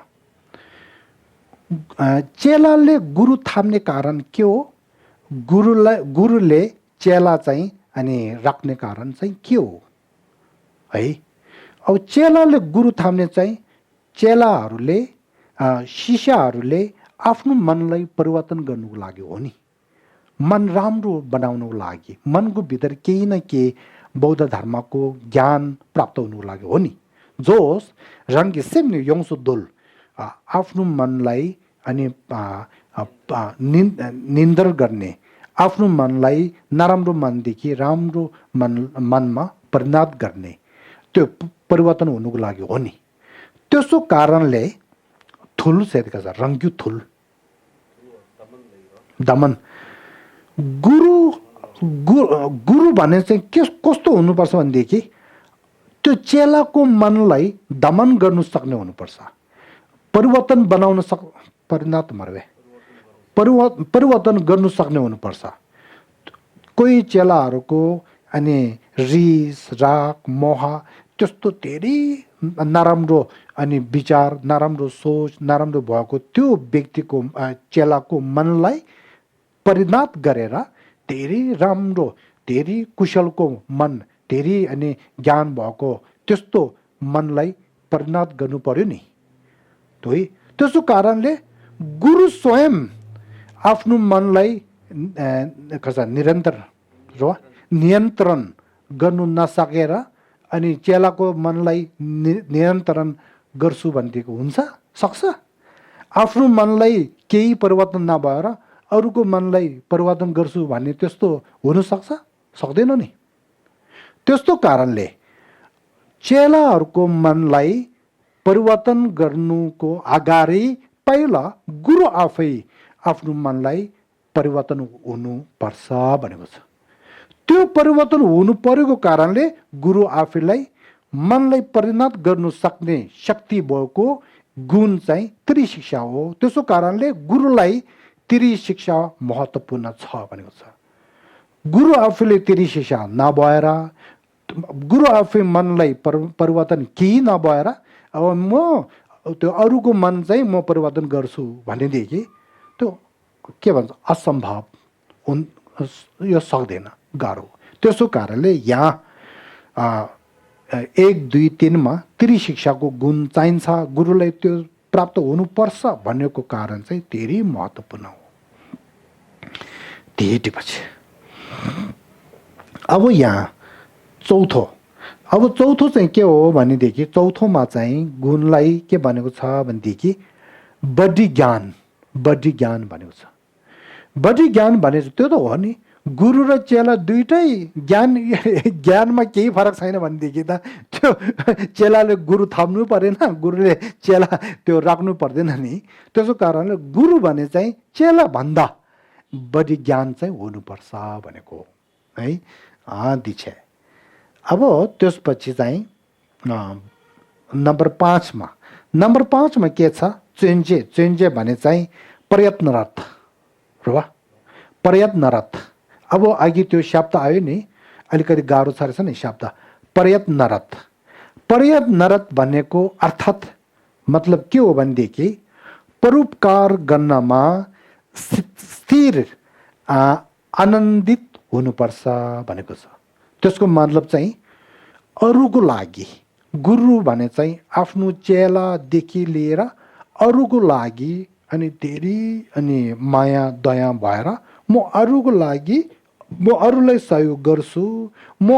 चेलाले गुरु थाम्ने कारण के हो? गुरुले चेला चाहिँ अनि राख्ने कारण चाहिँ के हो है? अब चेलाले गुरु थाम्ने चाहिँ चेलाहरूले शिष्यहरूले आफ्नो मनलाई परिवर्तन गर्नुको लागि हो नि। मन राम्रो बनाउनुको लागि, मनको भित्र केही न केही बौद्ध धर्मको ज्ञान प्राप्त हुनुको लागि हो नि। जोस रङ्गी सेम्ने योङ्सु दोल आफ्नो मनलाई अनि निन्दर गर्ने, आफ्नो मनलाई नराम्रो मनदेखि राम्रो मनमा परिणत गर्ने, त्यो परिवर्तन हुनुको लागि हो नि। त्यसो कारणले थुल सेदका छ, रङ्ग्यु थुल दमन। गुरु भने चाहिँ कस्तो हुनुपर्छ भनेदेखि त्यो चेलाको मनलाई दमन गर्नु सक्ने हुनुपर्छ, परिवर्तन बनाउन परिणत मर्वे परिवर्तन गर्नु सक्ने हुनुपर्छ। कोही चेलाहरूको अनि रिस राग मोह त्यस्तो धेरै नराम्रो अनि विचार, नराम्रो सोच, नराम्रो भएको त्यो व्यक्तिको चेलाको मनलाई परिणत गरेर धेरै राम्रो, धेरै कुशलको मन, धेरै अनि ज्ञान भएको त्यस्तो मनलाई परिणत गर्नु पर्यो नि। त्यसो कारणले गुरु स्वयं आफ्नो मनलाई निरन्तर र नियन्त्रण गर्नु नसकेर अनि चेलाको मनलाई नियन्त्रण गर्छु भनेको हुन्छ? सक्छ? आफ्नो मनलाई केही परिवर्तन नभएर अरूको मनलाई परिवर्तन गर्छु भन्ने त्यस्तो हुन सक्छ? सक्दैन नि। त्यस्तो कारणले चेलाहरूको मनलाई परिवर्तन गर्नुको अगाडि पहिला गुरु आफै आफ्नो मनलाई परिवर्तन हुनुपर्छ भनेको छ। त्यो परिवर्तन हुनु परेको कारणले गुरु आफैलाई मनलाई परिणत गर्नु सक्ने शक्ति भएको गुण चाहिँ त्रिशिक्षा हो। त्यसो कारणले गुरुलाई त्रिशिक्षा महत्त्वपूर्ण छ भनेको छ। गुरु आफैले त्रिशिक्षा नभएर, गुरु आफै मनलाई परिवर्तन केही नभएर अब म त्यो अरूको मन चाहिँ म परिवर्तन गर्छु भनेदेखि त्यो के भन्छ, असम्भव यो सक्दैन, गाह्रो। त्यसो कारणले यहाँ 1, 2, 3मा त्रिशिक्षाको गुण चाहिन्छ, गुरुलाई त्यो प्राप्त हुनुपर्छ भन्नेको कारण चाहिँ धेरै महत्त्वपूर्ण हो। पछि अब यहाँ चौथो चाहिँ के हो भनेदेखि चौथोमा चाहिँ गुणलाई के भनेको छ भनेदेखि बढी ज्ञान भनेको छ। बढी ज्ञान भनेको त्यो त हो नि। गुरु र चेला दुइटै ज्ञानमा केही फरक छैन भनेदेखि त त्यो चेलाले गुरु थप्नु परेन, गुरुले चेला त्यो राख्नु पर्दैन नि। त्यसो कारणले गुरु भने चाहिँ चेला भन्दा बढी ज्ञान चाहिँ हुनुपर्छ भनेको है। दिछे। अब त्यसपछि चाहिँ नम्बर 5मा के छ? चेन्जे भने चाहिँ प्रयत्नरत र प्रयत्नरत। अब अघि त्यो शब्द आयो नि, अलिकति गाह्रो छ रहेछ नि शब्द प्रयत्नरत। प्रयत्नरत भनेको अर्थात् मतलब के हो भनेदेखि परोपकार गर्नमा स्थिर आनन्दित हुनुपर्छ भनेको छ। त्यसको मतलब चाहिँ अरूको लागि, गुरु भने चाहिँ आफ्नो चेलादेखि लिएर अरूको लागि अनि धेरै अनि माया दया भएर म अरूको लागि म अरूलाई सहयोग गर्छु, म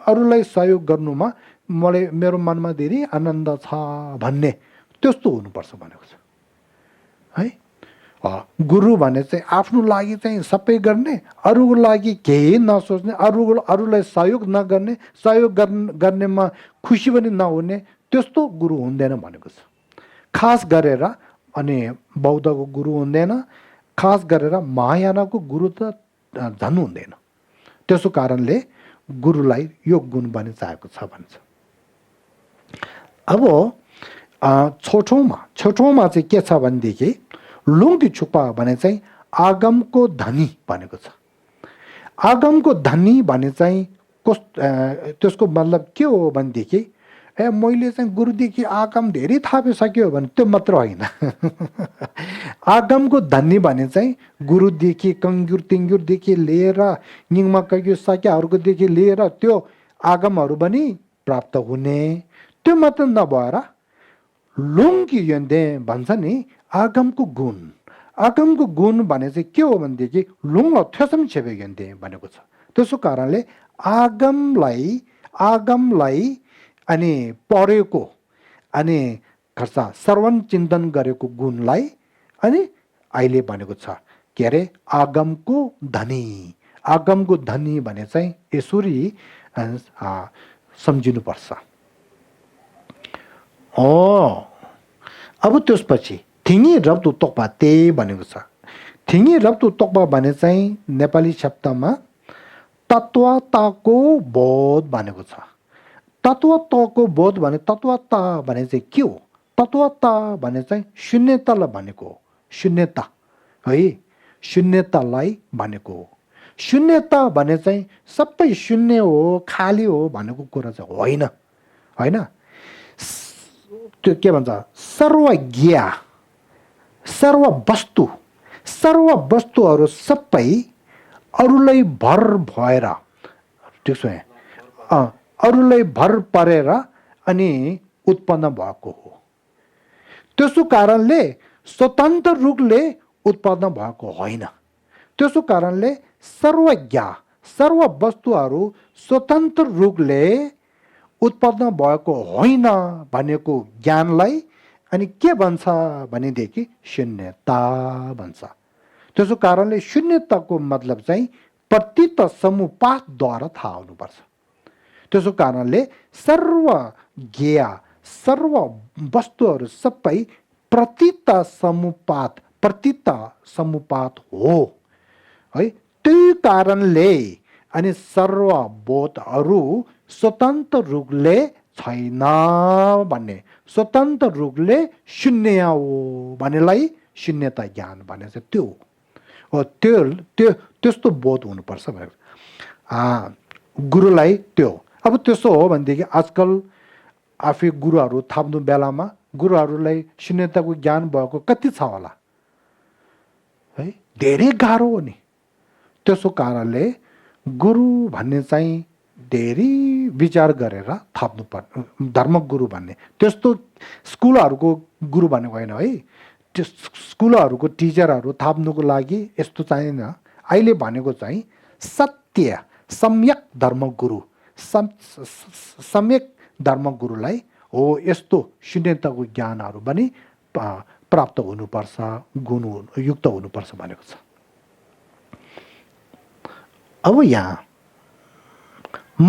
अरूलाई सहयोग गर्नुमा मलाई मेरो मनमा धेरै आनन्द छ भन्ने त्यस्तो हुनुपर्छ भनेको छ है। गुरु भने चाहिँ आफ्नो लागि चाहिँ सबै गर्ने, अरूको लागि केही नसोच्ने, अरूलाई सहयोग नगर्ने, सहयोग गर्नेमा खुसी पनि नहुने, त्यस्तो गुरु हुँदैन भनेको छ। खास गरेर अनि बौद्धको गुरु हुँदैन, खास गरेर महायानको गुरु त झन् हुँदैन। त्यसो कारणले गुरुलाई यो गुण पनि चाहिएको छ भन्छ। अब छोटोमा चाहिँ के छ भनेदेखि लुङटी छुपा भने चाहिँ आगमको धनी भनेको छ। आगमको धनी भने चाहिँ त्यसको मतलब के हो भनेदेखि मैले चाहिँ गुरुदेखि आगम धेरै थापिसक्यो भने त्यो मात्र होइन। आगमको धनी भने चाहिँ गुरुदेखि कङ्गुर तिङ्गुरदेखि लिएर निङमा कग्यु साक्याहरूकोदेखि लिएर त्यो आगमहरू पनि प्राप्त हुने, त्यो मात्र नभएर लुङकी यन्दे भन्छ नि आगमको गुण। आगमको गुण भने चाहिँ के हो भनेदेखि लुङ थ्योसम छेपे यन्दे भनेको छ। त्यसो कारणले आगमलाई अनि पढेको अनि खर्चा श्रवण चिन्तन गरेको गुणलाई अनि अहिले भनेको छ के अरे आगमको धनी। आगमको धनी भने चाहिँ यसरी सम्झिनुपर्छ। अब त्यसपछि थिङी रब्तु तोक्पा त्यही भनेको छ। थिङी रब्तु तोक्पा भने चाहिँ नेपाली शब्दमा तत्वताको बोध भनेको छ। तत्वताको बोध भने तत्वता भने चाहिँ के हो? तत्वता भने चाहिँ शून्यतालाई भनेको हो। शून्यता है, शून्यतालाई भनेको हो। शून्यता भने चाहिँ सबै शून्य हो, खाली हो भनेको कुरा चाहिँ होइन। होइन, त्यो के भन्छ सर्वज्ञ, सर्व वस्तुहरू सबै अरूलाई भर भएर, ठिक छ, अरूलाई भर परेर अनि उत्पन्न भएको हो। त्यसो कारणले स्वतन्त्र रूपले उत्पन्न भएको होइन। त्यसो कारणले सर्वज्ञ, सर्व वस्तुहरू स्वतन्त्र रूपले उत्पन्न भएको होइन भनेको ज्ञानलाई अनि के भन्छ भनेदेखि शून्यता भन्छ। त्यसो कारणले शून्यताको मतलब चाहिँ प्रतीत समुपातद्वारा थाहा हुनुपर्छ। त्यसो कारणले सर्वज्ञ, सर्व वस्तुहरू सबै प्रतीत समुपात हो है। त्यही कारणले अनि सर्वबोधहरू स्वतन्त्र रूपले छैन भन्ने, स्वतन्त्र रूपले शून्य हो भन्नेलाई शून्यता ज्ञान भने चाहिँ त्यो हो। त्यस्तो बोध हुनुपर्छ भनेको गुरुलाई त्यो। अब त्यसो हो भनेदेखि आजकल आफै गुरुहरू थाप्नु बेलामा गुरुहरूलाई शून्यताको ज्ञान भएको कति छ होला है? धेरै गाह्रो हो नि। त्यसो कारणले गुरु भन्ने चाहिँ धेरै विचार गरेर थाप्नु पर्ने, धर्म गुरु भन्ने। त्यस्तो स्कुलहरूको गुरु भनेको होइन है। त्यो स्कुलहरूको टिचरहरू थाप्नुको लागि यस्तो चाहिएन। अहिले भनेको चाहिँ सत्य सम्यक धर्मगुरु, सम्यक धर्मगुरुलाई हो यस्तो शून्यताको ज्ञानहरू पनि प्राप्त हुनुपर्छ, गुण युक्त हुनुपर्छ भनेको छ। अब यहाँ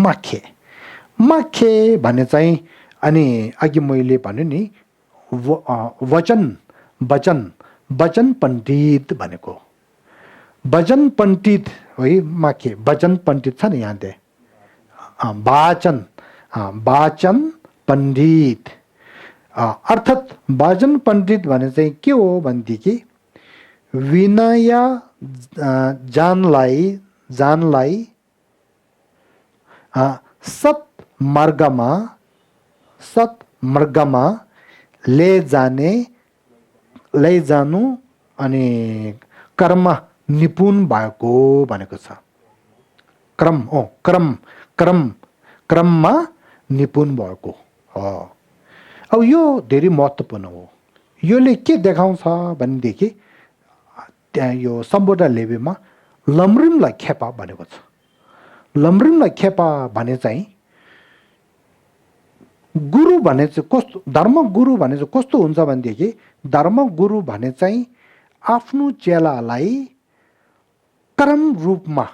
माखे माखे भने चाहिँ अनि अघि मैले भने नि वचन वचन वचन पण्डित भनेको वचन पण्डित है माखे वचन पण्डित छ नि यहाँ दे वाचन वाचन पण्डित अर्थात् वाचन पण्डित भने चाहिँ के हो भनेदेखि विनय जानलाई सत्मार्गमा लैजानु अनि कर्म निपुण भएको भनेको छ क्रममा निपुण भएको अब यो धेरै महत्त्वपूर्ण हो योले के देखाउँछ भनेदेखि त्यहाँ यो सम्बोधा लेबेमा लमरिमलाई खेपा भनेको छ लमरिमलाई खेपा भने चाहिँ गुरु भने चाहिँ कस्तो धर्म गुरु भने चाहिँ कस्तो हुन्छ भनेदेखि धर्म गुरु भने चाहिँ आफ्नो चेलालाई क्रम रूपमा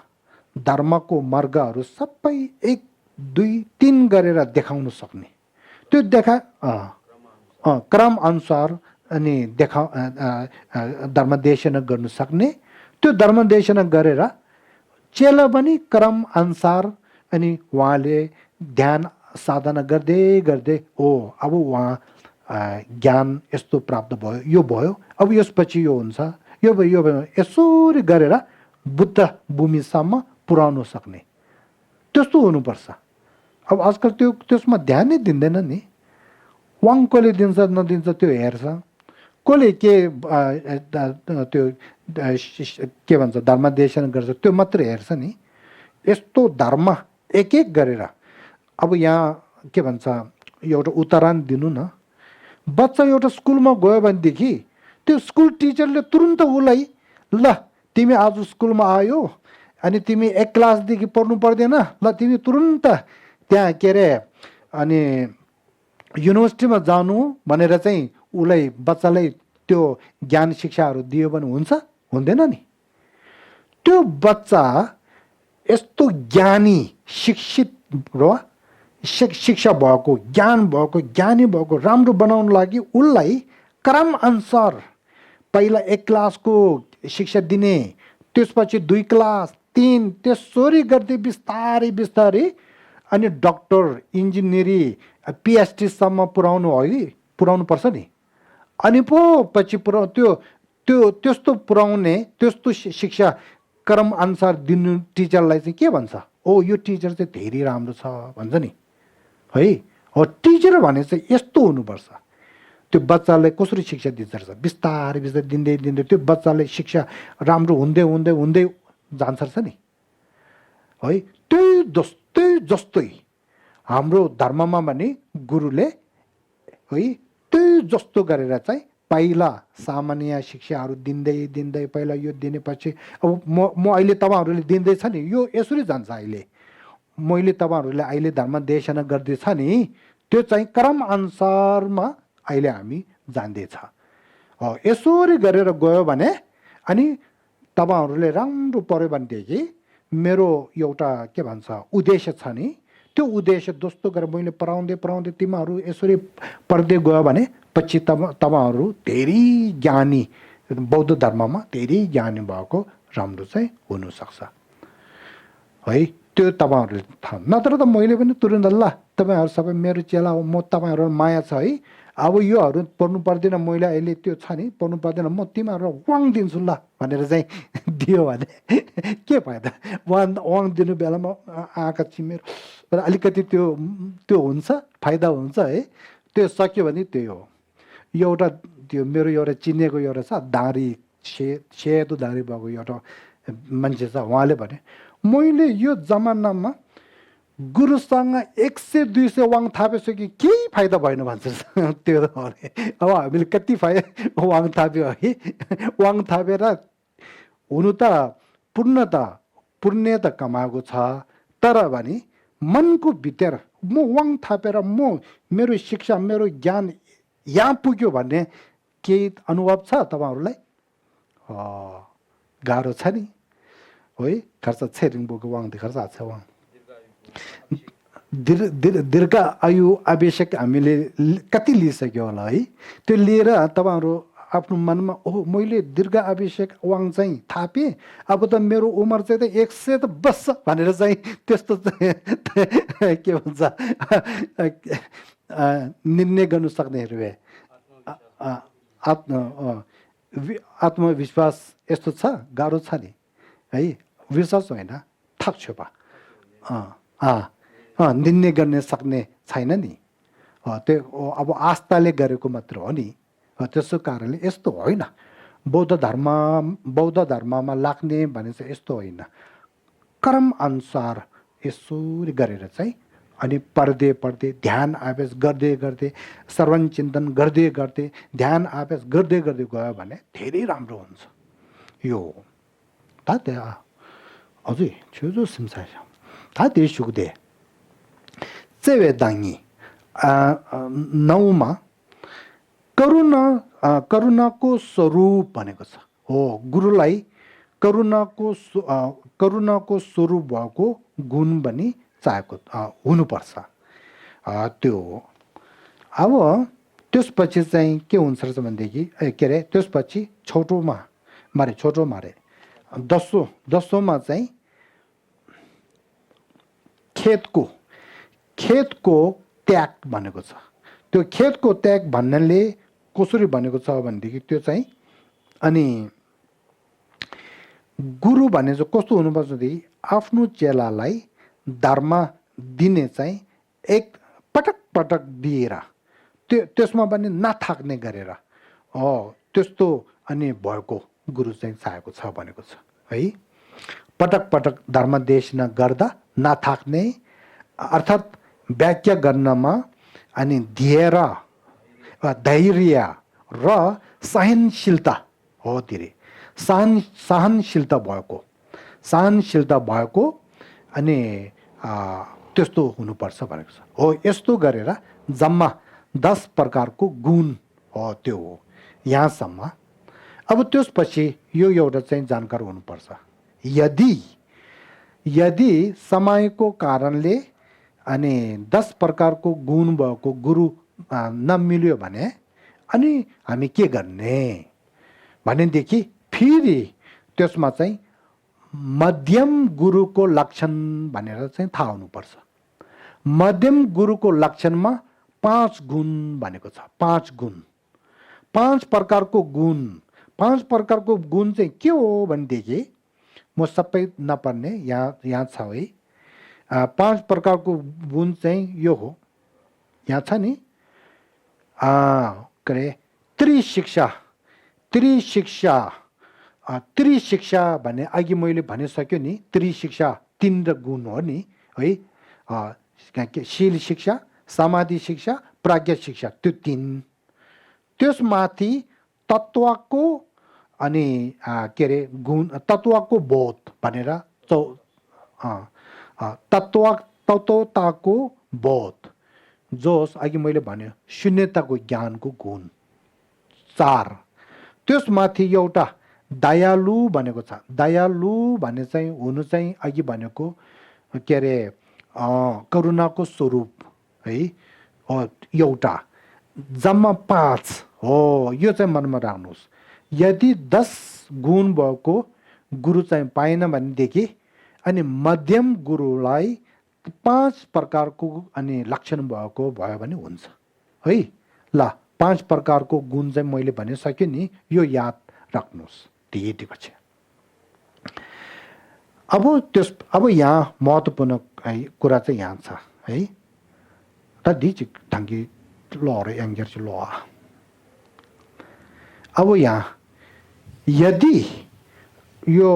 धर्मको मार्गहरू सबै 1 2 3 गरेर देखाउन सक्ने त्यो क्रम अनुसार अनि धर्मदेशन गर्न सक्ने त्यो धर्मदेशन गरेर चेला पनि क्रम अनुसार अनि उहाँले ध्यान साधना गर्दै गर्दै अब उहाँ ज्ञान यस्तो प्राप्त भयो यो भयो अब यसपछि यो हुन्छ यो भयो यसरी गरेर बुद्ध भूमिसम्म पुर्याउन सक्ने त्यस्तो हुनुपर्छ अब आजकल त्यसमा ध्यानै दिँदैन नि वाङ कसले दिन्छ नदिन्छ त्यो हेर्छ कसले त्यो के भन्छ धर्मदेशन गर्छ त्यो मात्रै हेर्छ नि यस्तो धर्म एक गरेर अब यहाँ के भन्छ एउटा उदाहरण दिनु न बच्चा एउटा स्कुलमा गयो भनेदेखि त्यो स्कुल टिचरले तुरुन्त उसलाई ल तिमी आज स्कुलमा आयो अनि तिमी 1 क्लासदेखि पढ्नु पर्दैन ल तिमी तुरुन्त त्यहाँ के अरे अनि युनिभर्सिटीमा जानु भनेर चाहिँ उसलाई बच्चालाई त्यो ज्ञान शिक्षाहरू दियो भने हुन्छ हुँदैन नि त्यो बच्चा यस्तो ज्ञानी शिक्षित र शिक्षा भएको ज्ञान भएको ज्ञानी भएको राम्रो बनाउन लागि उसलाई क्रम अनुसार पहिला 1 क्लासको शिक्षा दिने त्यसपछि 2 क्लास 3 त्यसरी गर्दै बिस्तारै बिस्तारै अनि डक्टर इन्जिनियरी PhD सम्म पुर्याउनु पर्छ नि अनि पो पछि त्यस्तो पुर्याउने त्यस्तो शिक्षा क्रम अनुसार दिनु टिचरलाई चाहिँ के भन्छ यो टिचर चाहिँ धेरै राम्रो छ भन्छ नि है हो टिचर भने चाहिँ यस्तो हुनुपर्छ त्यो बच्चालाई कसरी शिक्षा दिन्छ बिस्तारै बिस्तारै दिँदै दिँदै त्यो बच्चालाई शिक्षा राम्रो हुँदै हुँदै हुँदै जान्छ नि है त्यही जस्तै हाम्रो धर्ममा भने गुरुले है त्यही जस्तो गरेर चाहिँ पहिला सामान्य शिक्षाहरू दिँदै दिँदै पहिला यो दिनेपछि अब म अहिले तपाईँहरूले दिँदैछ नि यो यसरी जान्छ अहिले मैले तपाईँहरूले अहिले धर्मदेशन गर्दैछ नि त्यो चाहिँ क्रम अनुसारमा अहिले हामी जान्दैछ यसरी गरेर गयो भने अनि तपाईँहरूले राम्रो पऱ्यो भनेदेखि मेरो एउटा के भन्छ उद्देश्य छ नि त्यो उद्देश्य जस्तो गरेर मैले पढाउँदै तिमीहरू यसरी पढ्दै गयो भने पछि तपाईँहरू धेरै ज्ञानी बौद्ध धर्ममा धेरै ज्ञानी भएको राम्रो चाहिँ हुनसक्छ है त्यो तपाईँहरूले थाहा नत्र त मैले पनि तुरुन्त ल तपाईँहरू सबै मेरो चेला हो म तपाईँहरू माया छ है अब योहरू पढ्नु पर्दैन मैले अहिले त्यो छ नि पढ्नु पर्दैन म तिमीहरू वाङ दिन्छु ल भनेर चाहिँ दियो भने के फाइदा वाङ दिनु बेलामा आँखा चिमेर अलिकति त्यो हुन्छ फाइदा हुन्छ है त्यो सक्यो भने त्यही हो एउटा त्यो मेरो एउटा चिनेको एउटा छ दारी सेतो दारी भएको एउटा मान्छे छ उहाँले भने मैले यो जमानामा गुरुसँग 100-200 वाङ थापेसक्यो केही फाइदा भएन भन्छ त्यो अब हामीले कति वाङ थाप्यो है वाङ थापेर हुनु त पुण्य त कमाएको छ तर भने मनको भित्र म वाङ थापेर मेरो शिक्षा मेरो ज्ञान यहाँ पुग्यो भन्ने केही अनुभव छ तपाईँहरूलाई गाह्रो छ नि है खर्च छेरिङबोको वाङदि खर्च छ वाङ दीर्घ आयु आवश्यक हामीले कति लिइसक्यो होला है त्यो लिएर तपाईँहरू आफ्नो मनमा ओहो मैले दीर्घ आवश्यक वाङ चाहिँ थापेँ अब त मेरो उमेर चाहिँ त 100 त बस्छ भनेर चाहिँ त्यस्तो के भन्छ निर्णय गर्नु सक्नेहरू भए आत्मविश्वास यस्तो छ गाह्रो छ नि है विश्वास होइन थाक्छोपा निर्णय गर्न सक्ने छैन नि त्यो अब आस्थाले गरेको मात्र हो नि त्यसो कारणले यस्तो होइन बौद्ध धर्ममा लाग्ने भने चाहिँ यस्तो होइन कर्म अनुसार यसरी गरेर चाहिँ अनि पढ्दै ध्यान अभ्यास गर्दै श्रवण चिन्तन गर्दै ध्यान अभ्यास गर्दै गयो भने धेरै राम्रो हुन्छ यो 다 어제 저도 심사해요. 다 대수대. 제외당이 नौमा करुणाको स्वरूप भनेको छ हो गुरुलाई करुणाको स्वरूप भएको गुण पनि चाहेको हुनुपर्छ त्यो अब त्यसपछि चाहिँ के हुन्छ भनेदेखि के अरे त्यसपछि छोटो मारे दसौँमा चाहिँ खेतको त्याग भनेको छ त्यो खेतको त्याग भन्नाले कसरी भनेको छ भनेदेखि त्यो चाहिँ अनि गुरु भने चाहिँ कस्तो हुनुपर्छ भनेदेखि आफ्नो चेलालाई धर्म दिने चाहिँ एक पटक दिएर त्यसमा पनि नथाक्ने गरेर त्यस्तो अनि भएको गुरु चाहिँ चाहेको छ भनेको छ है पटक धर्म देशना गर्दा नथाक्ने अर्थात् व्याख्या गर्नमा अनि धैर्य र सहनशीलता हो धेरै सहनशीलता भएको अनि त्यस्तो हुनुपर्छ भनेको छ हो यस्तो गरेर जम्मा 10 प्रकारको गुण हो त्यो हो यहाँसम्म अब त्यसपछि यो एउटा चाहिँ जानकार हुनुपर्छ यदि समयको कारणले अनि 10 प्रकारको गुण भएको गुरु नमिल्यो भने अनि हामी के गर्ने भनेदेखि फेरि त्यसमा चाहिँ मध्यम गुरुको लक्षण भनेर चाहिँ थाहा हुनुपर्छ मध्यम गुरुको लक्षणमा 5 गुण भनेको छ 5 गुण 5 प्रकारको गुण चाहिँ के हो भनेदेखि म सबै नपर्ने यहाँ छ है 5 प्रकारको गुण चाहिँ यो हो यहाँ छ नि के अरे त्रिशिक्षा भने अघि मैले भनिसक्यो नि त्रिशिक्षा 3 गुण हो नि है शील शिक्षा समाधि शिक्षा प्राज्ञा शिक्षा त्यो 3 त्यसमाथि तत्त्वको अनि के अरे गुण तत्त्वको बोध भनेर तत्त्वताको बोध जोस अघि मैले भन्यो शून्यताको ज्ञानको गुण 4 त्यसमाथि एउटा दयालु भनेको छ दयालु भने चाहिँ हुनु चाहिँ अघि भनेको के अरे करुणाको स्वरूप है एउटा जम्मा 5 हो यो चाहिँ मनमा राख्नुहोस् यदि 10 गुण भएको गुरु चाहिँ पाएन भनेदेखि अनि मध्यम गुरुलाई 5 प्रकारको अनि लक्षण भएको भयो भने हुन्छ है ल 5 प्रकारको गुण चाहिँ मैले भनिसकेँ नि यो याद राख्नुहोस् दिएको छ अब यहाँ महत्त्वपूर्ण कुरा चाहिँ यहाँ छ है त दिज ढङ्गी ल एङ्गर ल अब यहाँ यदि यो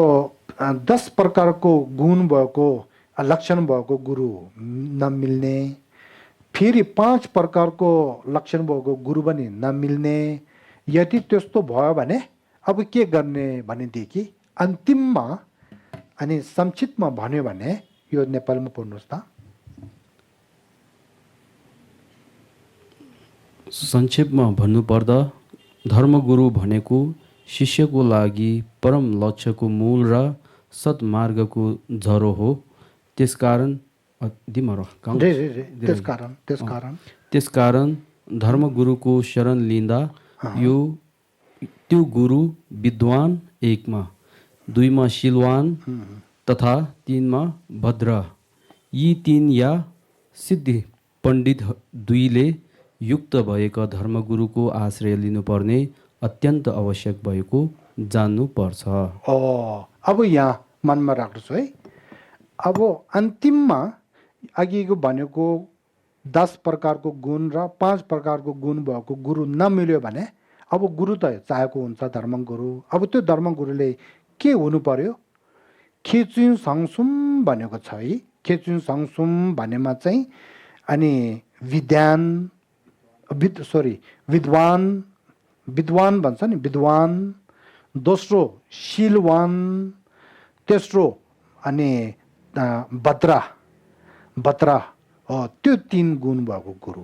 10 प्रकारको गुण भएको लक्षण भएको गुरु नमिल्ने फेरि 5 प्रकारको लक्षण भएको गुरु पनि नमिल्ने यदि त्यस्तो भयो भने अब के गर्ने भनेदेखि अन्तिममा अनि संक्षिप्तमा भन्यो भने यो नेपालमा पढ्नुहोस् त संक्षेपमा भन्नुपर्दा धर्मगुरु भनेको शिष्यको लागि परम लक्ष्यको मूल र सत्मार्गको झरो हो। त्यसकारण दिमरो गाउँ रे रे रे त्यसकारण त्यसकारण धर्मगुरुको शरण लिँदा यो त्यो गुरु विद्वान, एकमा, दुईमा शिलवान तथा तीनमा भद्र, यी तीन या सिद्धि पण्डित दुईले युक्त भएका धर्मगुरुको आश्रय लिनुपर्ने अत्यन्त आवश्यक भएको जान्नुपर्छ। अब यहाँ मनमा राख्नुहोस् है। अब अन्तिममा अघिको भनेको 10 प्रकारको गुण र 5 प्रकारको गुण भएको गुरु नमिल्यो भने अब गुरु त चाहेको हुन्छ धर्मगुरु। अब त्यो धर्मगुरुले के हुनु पर्यो? खेचुङ सङसुम भनेको छ है। खेचुङ सङसुम भनेमा चाहिँ अनि विद्वान भन्छ नि, विद्वान। दोस्रो शीलवान, तेस्रो अनि भद्रा त्यो 3 गुण भएको गुरु।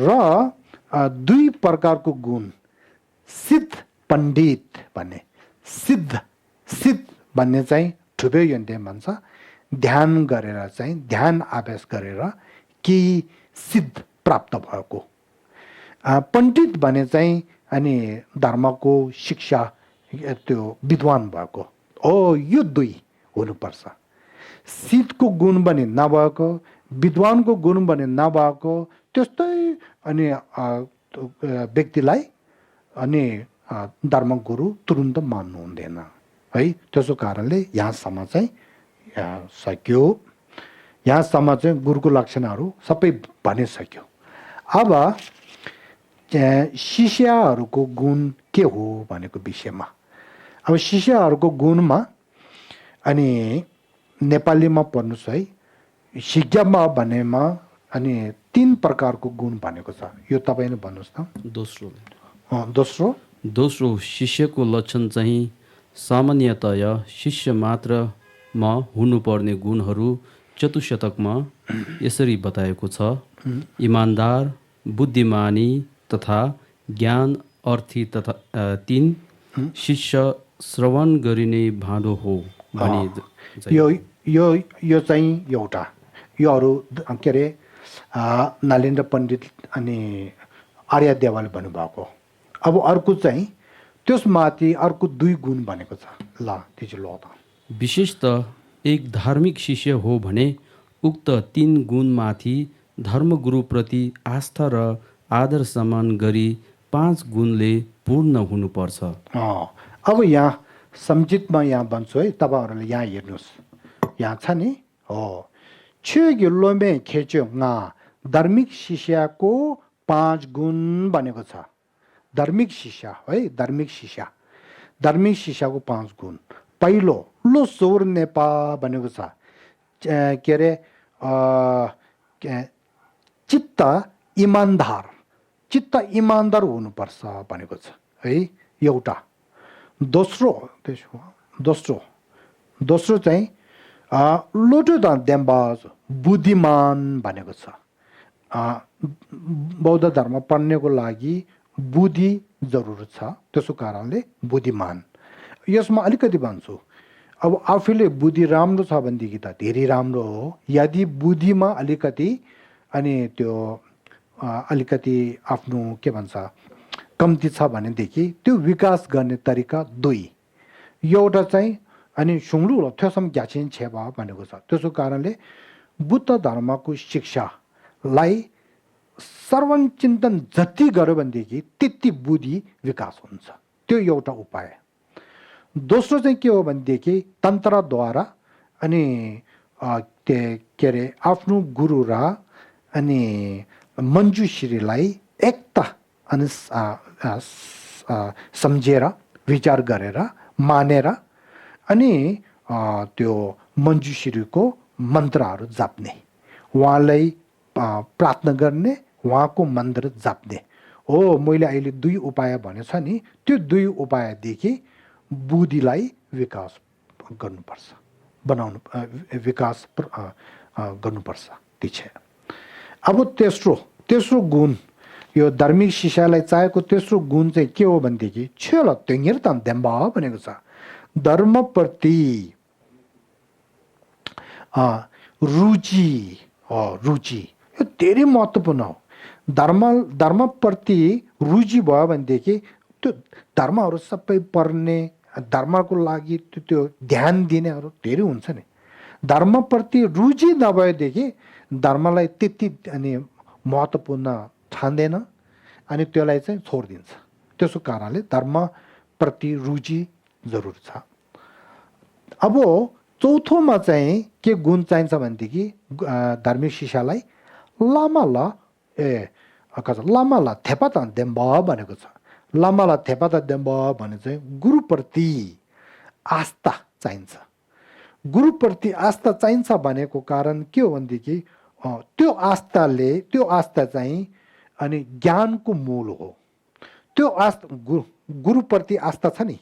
र 2 प्रकारको गुण सिद्ध पण्डित भन्ने। सिद्ध भन्ने चाहिँ ठुबे यन्ते भन्छ, ध्यान गरेर चाहिँ ध्यान अभ्यास गरेर केही सिद्ध प्राप्त भएको। पण्डित भने चाहिँ अनि धर्मको शिक्षा त्यो विद्वान भएको। यो 2 हुनुपर्छ। सिद्धको गुण पनि नभएको, विद्वानको गुण पनि नभएको त्यस्तै अनि व्यक्तिलाई अनि धर्मगुरु तुरुन्त मान्नु हुँदैन है। त्यसो कारणले यहाँसम्म चाहिँ सक्यो। यहाँसम्म चाहिँ गुरुको लक्षणहरू सबै भनिसक्यो। अब शिष्यहरूको गुण के हो भनेको विषयमा। अब शिष्यहरूको गुणमा अनि नेपालीमा पढ्नुहोस् है। शिक्षामा भनेमा अनि 3 प्रकारको गुण भनेको छ। यो तपाईँले भन्नुहोस् न। दोस्रो शिष्यको लक्षण चाहिँ सामान्यतया शिष्य मात्रमा हुनुपर्ने गुणहरू चतुशतकमा यसरी बताएको छ। इमान्दार, बुद्धिमानी तथा ज्ञान अर्थी तथा 3 शिष्य श्रवण गरिने भाँडो हो भनी यो चाहिँ एउटा। योहरू के अरे नलेन्द्र पण्डित अनि आर्य देवालले भन्नुभएको। अब अर्को चाहिँ त्यसमाथि अर्को 2 गुण भनेको छ। ल त्यो ल त विशेषतः एक धार्मिक शिष्य हो भने उक्त 3 गुणमाथि धर्मगुरुप्रति आस्था र आदर सम्मान गरी 5 गुणले पूर्ण हुनुपर्छ। अब यहाँ संक्षिप्तमा यहाँ भन्छु है, तपाईँहरूले यहाँ हेर्नुहोस्। यहाँ छ नि छेगिलोमे खेच्यो धार्मिक शिष्यको 5 गुण भनेको छ। धार्मिक शिष्य है, धार्मिक शिष्यको 5 गुण। पहिलो लो सौर नेपा भनेको छ। के अरे चित्त इमान्दार हुनुपर्छ भनेको छ है, एउटा। दोस्रो चाहिँ लोटो देम्बाज बुद्धिमान भनेको छ। बौद्ध धर्म पढ्नेको लागि बुद्धि जरुरत छ, त्यसो कारणले बुद्धिमान। यसमा अलिकति भन्छु, अब आफूले बुद्धि राम्रो छ भनेदेखि त धेरै राम्रो हो। यदि बुद्धिमा अलिकति अनि त्यो अलिकति आफ्नो के भन्छ कम्ती छ भनेदेखि त्यो विकास गर्ने तरिका 2। एउटा चाहिँ अनि सुङ्लु र थ्योसम ग्याछिन छेवा भनेको छ। त्यसो कारणले बुद्ध धर्मको शिक्षालाई श्रवण चिन्तन जति गर्यो भनेदेखि त्यति बुद्धि विकास हुन्छ। त्यो एउटा उपाय। दोस्रो चाहिँ के हो भनेदेखि तन्त्रद्वारा अनि के अरे आफ्नो गुरु र अनि मञ्जुश्रीलाई एकता अनि सम्झेर विचार गरेर मानेर अनि त्यो मञ्जुश्रीको मन्त्रहरू जप्ने, उहाँलाई प्रार्थना गर्ने, उहाँको मन्त्र जप्ने हो। मैले अहिले 2 उपाय भनेको छ नि, त्यो 2 उपायदेखि बुद्धिलाई विकास गर्नुपर्छ, विकास गर्नुपर्छ। अब तेस्रो गुण, यो धार्मिक शिष्यलाई चाहेको तेस्रो गुण चाहिँ के हो भनेदेखि छेल तेङ्गिर ताम देम्बा भनेको छ। धर्मप्रति रुचि रुचि यो धेरै महत्त्वपूर्ण हो। धर्मप्रति रुचि भयो भनेदेखि त्यो धर्महरू सबै पढ्ने, धर्मको लागि त्यो ध्यान दिनेहरू धेरै हुन्छ नि। धर्मप्रति रुचि नभएदेखि धर्मलाई त्यति अनि महत्त्वपूर्ण ठान्दैन अनि त्यसलाई चाहिँ छोडिदिन्छ। त्यसो कारणले धर्मप्रति रुचि जरुर छ। अब चौथोमा चाहिँ के गुण चाहिन्छ भनेदेखि धार्मिक शिक्षालाई लामाला लामाला थेपाता देम्बा भनेको छ। लामाला थेपाता देम्बा भने चाहिँ गुरुप्रति आस्था चाहिन्छ। गुरुप्रति आस्था चाहिन्छ भनेको कारण के हो भनेदेखि त्यो आस्था चाहिँ अनि ज्ञानको मूल हो। त्यो आस्था गुरुप्रति आस्था छ नि,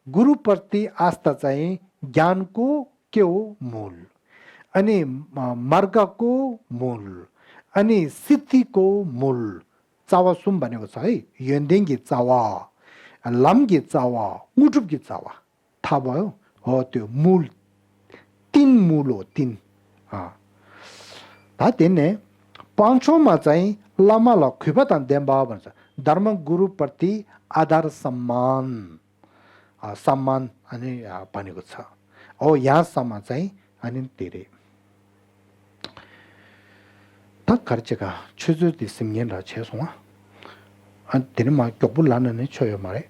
गुरुप्रति आस्था चाहिँ ज्ञानको के हो मूल, अनि मार्गको मूल, अनि सिद्धिको मूल। चावासुम भनेको छ है, यन्देङ्गी चावा, लाम्गी चावा, मुटुप्गी चावा, थाहा भयो हो। त्यो मूल तीन मूल हो, तीन। त्यही पाँचौँमा चाहिँ लामाला खुइपतान देम्बा भन्छ। धर्म गुरुप्रति आदर सम्मान अनि भनेको छ। हो यहाँसम्म चाहिँ अनि धेरै खर्चका छुजु दिसिङ्गेन र छेसुवा अनि धेरै मा क्योबु लान नै छोयो मारे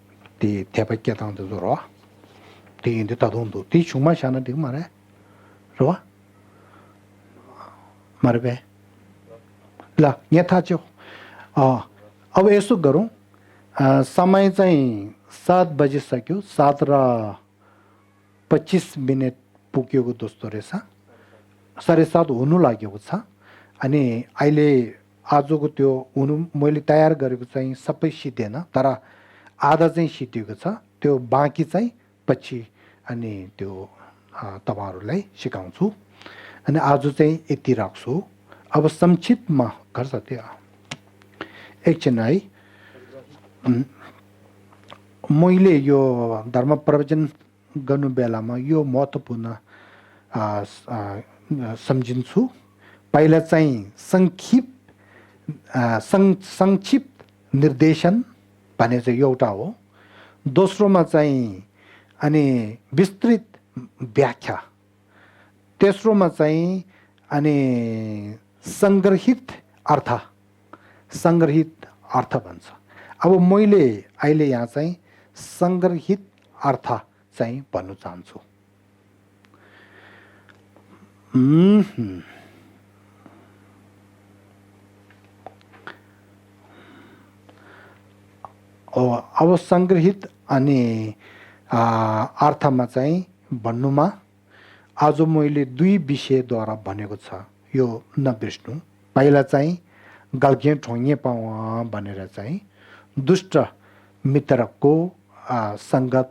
ती थेपा केताङ दु रो ती इन्द तदुन्दु ती छुमा शाना दि मारे रो मारे बे ल यहाँ थाहा छ। अब यसो गरौँ, समय चाहिँ 7 बजिसक्यो, 7:25 पुगेको जस्तो रहेछ। 7:30 हुनु लागेको छ। अनि अहिले आजको त्यो हुनु मैले तयार गरेको चाहिँ सबै सिद्धेन, तर आधा चाहिँ सिद्धिएको छ। त्यो बाँकी चाहिँ पछि अनि त्यो तपाईँहरूलाई सिकाउँछु। अनि आज चाहिँ यति राख्छु। अब संक्षिप्तमा गर्छ त्यो एकछिन है। मैले यो धर्म प्रवचन गर्नु बेलामा यो महत्त्वपूर्ण सम्झिन्छु। पहिला चाहिँ संक्षिप्त निर्देशन भने चाहिँ एउटा हो। दोस्रोमा चाहिँ अनि विस्तृत व्याख्या। तेस्रोमा चाहिँ अनि सङ्ग्रहित अर्थ भन्छ। अब मैले अहिले यहाँ चाहिँ सङ्ग्रहित अर्थ चाहिँ भन्नु चाहन्छु। अब सङ्ग्रहित अनि अर्थमा चाहिँ भन्नुमा आज मैले 2 विषयद्वारा भनेको छ, यो नबिर्स्नु। पहिला चाहिँ गल्गे ठोङ्गे पाउ भनेर चाहिँ दुष्ट मित्रको सङ्गत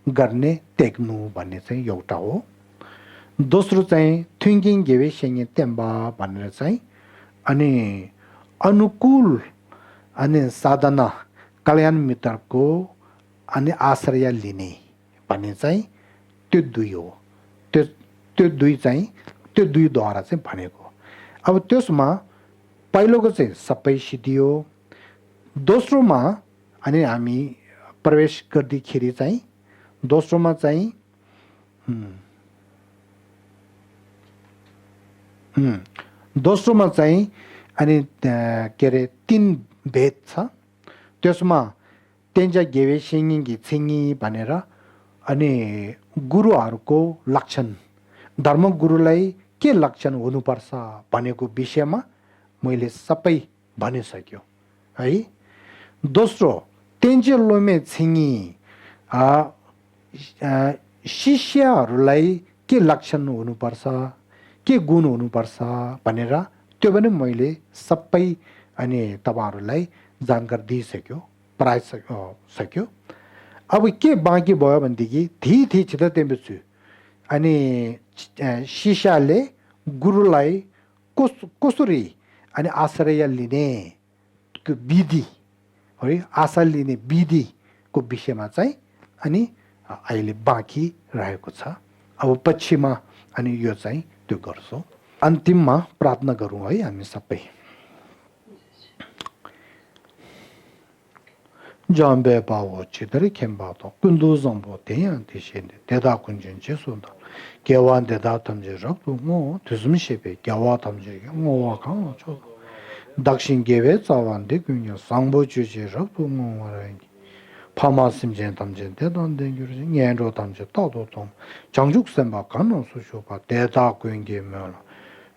गर्ने त्याग्नु भन्ने चाहिँ एउटा हो। दोस्रो चाहिँ थिङ्किङ गेवे सेङ्गे तेम्बा भनेर चाहिँ अनि अनुकूल अनि साधना कल्याण मित्रको अनि आश्रय लिने भन्ने चाहिँ त्यो 2 हो। त्यो 2 चाहिँ त्यो 2द्वारा चाहिँ भनेको। अब त्यसमा पहिलोको चाहिँ सबै सिद्धियो। दोस्रोमा अनि हामी प्रवेश गर्दाखेरि चाहिँ दोस्रोमा चाहिँ दोस्रोमा चाहिँ अनि के अरे 3 भेद छ। त्यसमा तेन्जा गेवे सिङ्गी छिङ्गी भनेर अनि गुरुहरूको लक्षण, धर्मगुरुलाई के लक्षण हुनुपर्छ भनेको विषयमा मैले सबै भनिसक्यो है। दोस्रो तेन्जे लोमे छिङ्गी शिष्यहरूलाई के लक्षण हुनुपर्छ, के गुण हुनुपर्छ भनेर त्यो पनि मैले सबै अनि तपाईँहरूलाई जानकारी दिइसक्यो, सक्यो। अब के बाँकी भयो भनेदेखि थी छिटो तेम्बेछु अनि शिष्यले गुरुलाई कसरी अनि आश्रय लिने विधि है, आश्रय लिने विधिको विषयमा चाहिँ अनि आइले बाँकी रहेको छ अब पछिमा अनि यो चाहिँ त्यो गर्छौँ अन्तिममा प्रार्थना गरौँ है हामी सबै Jambe bawo chidari kembato, kundu zambo tenyan tishende, deda kunjin che sunda. Gyawan deda tamze rakdu ngo, tuzumi shebe, gyawa tamze ngo wakang chodo. Dakshin gewe tsawan de gunya, sangbo chuche rakdu ngo warayangi. Pama simjen tamze dedan dengyurzi, nyenro tamze tado tom. Changjuk semba kanon su shoba, deda kunge myola.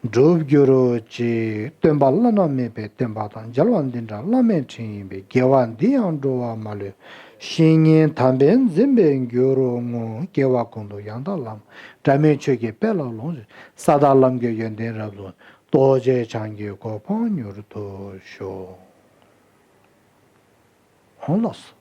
Dhruv gyuru chi tenpa lana mebe tenpa tan jalwan dindra lamen chinbe gewan diyan dhruva mali shingin tamben zimben gyuru ngu gewa kundu yanda lam dhamen choge pela longzi sada lam ge yenden rabdun doje changi gopan yurdu sho. Onlas.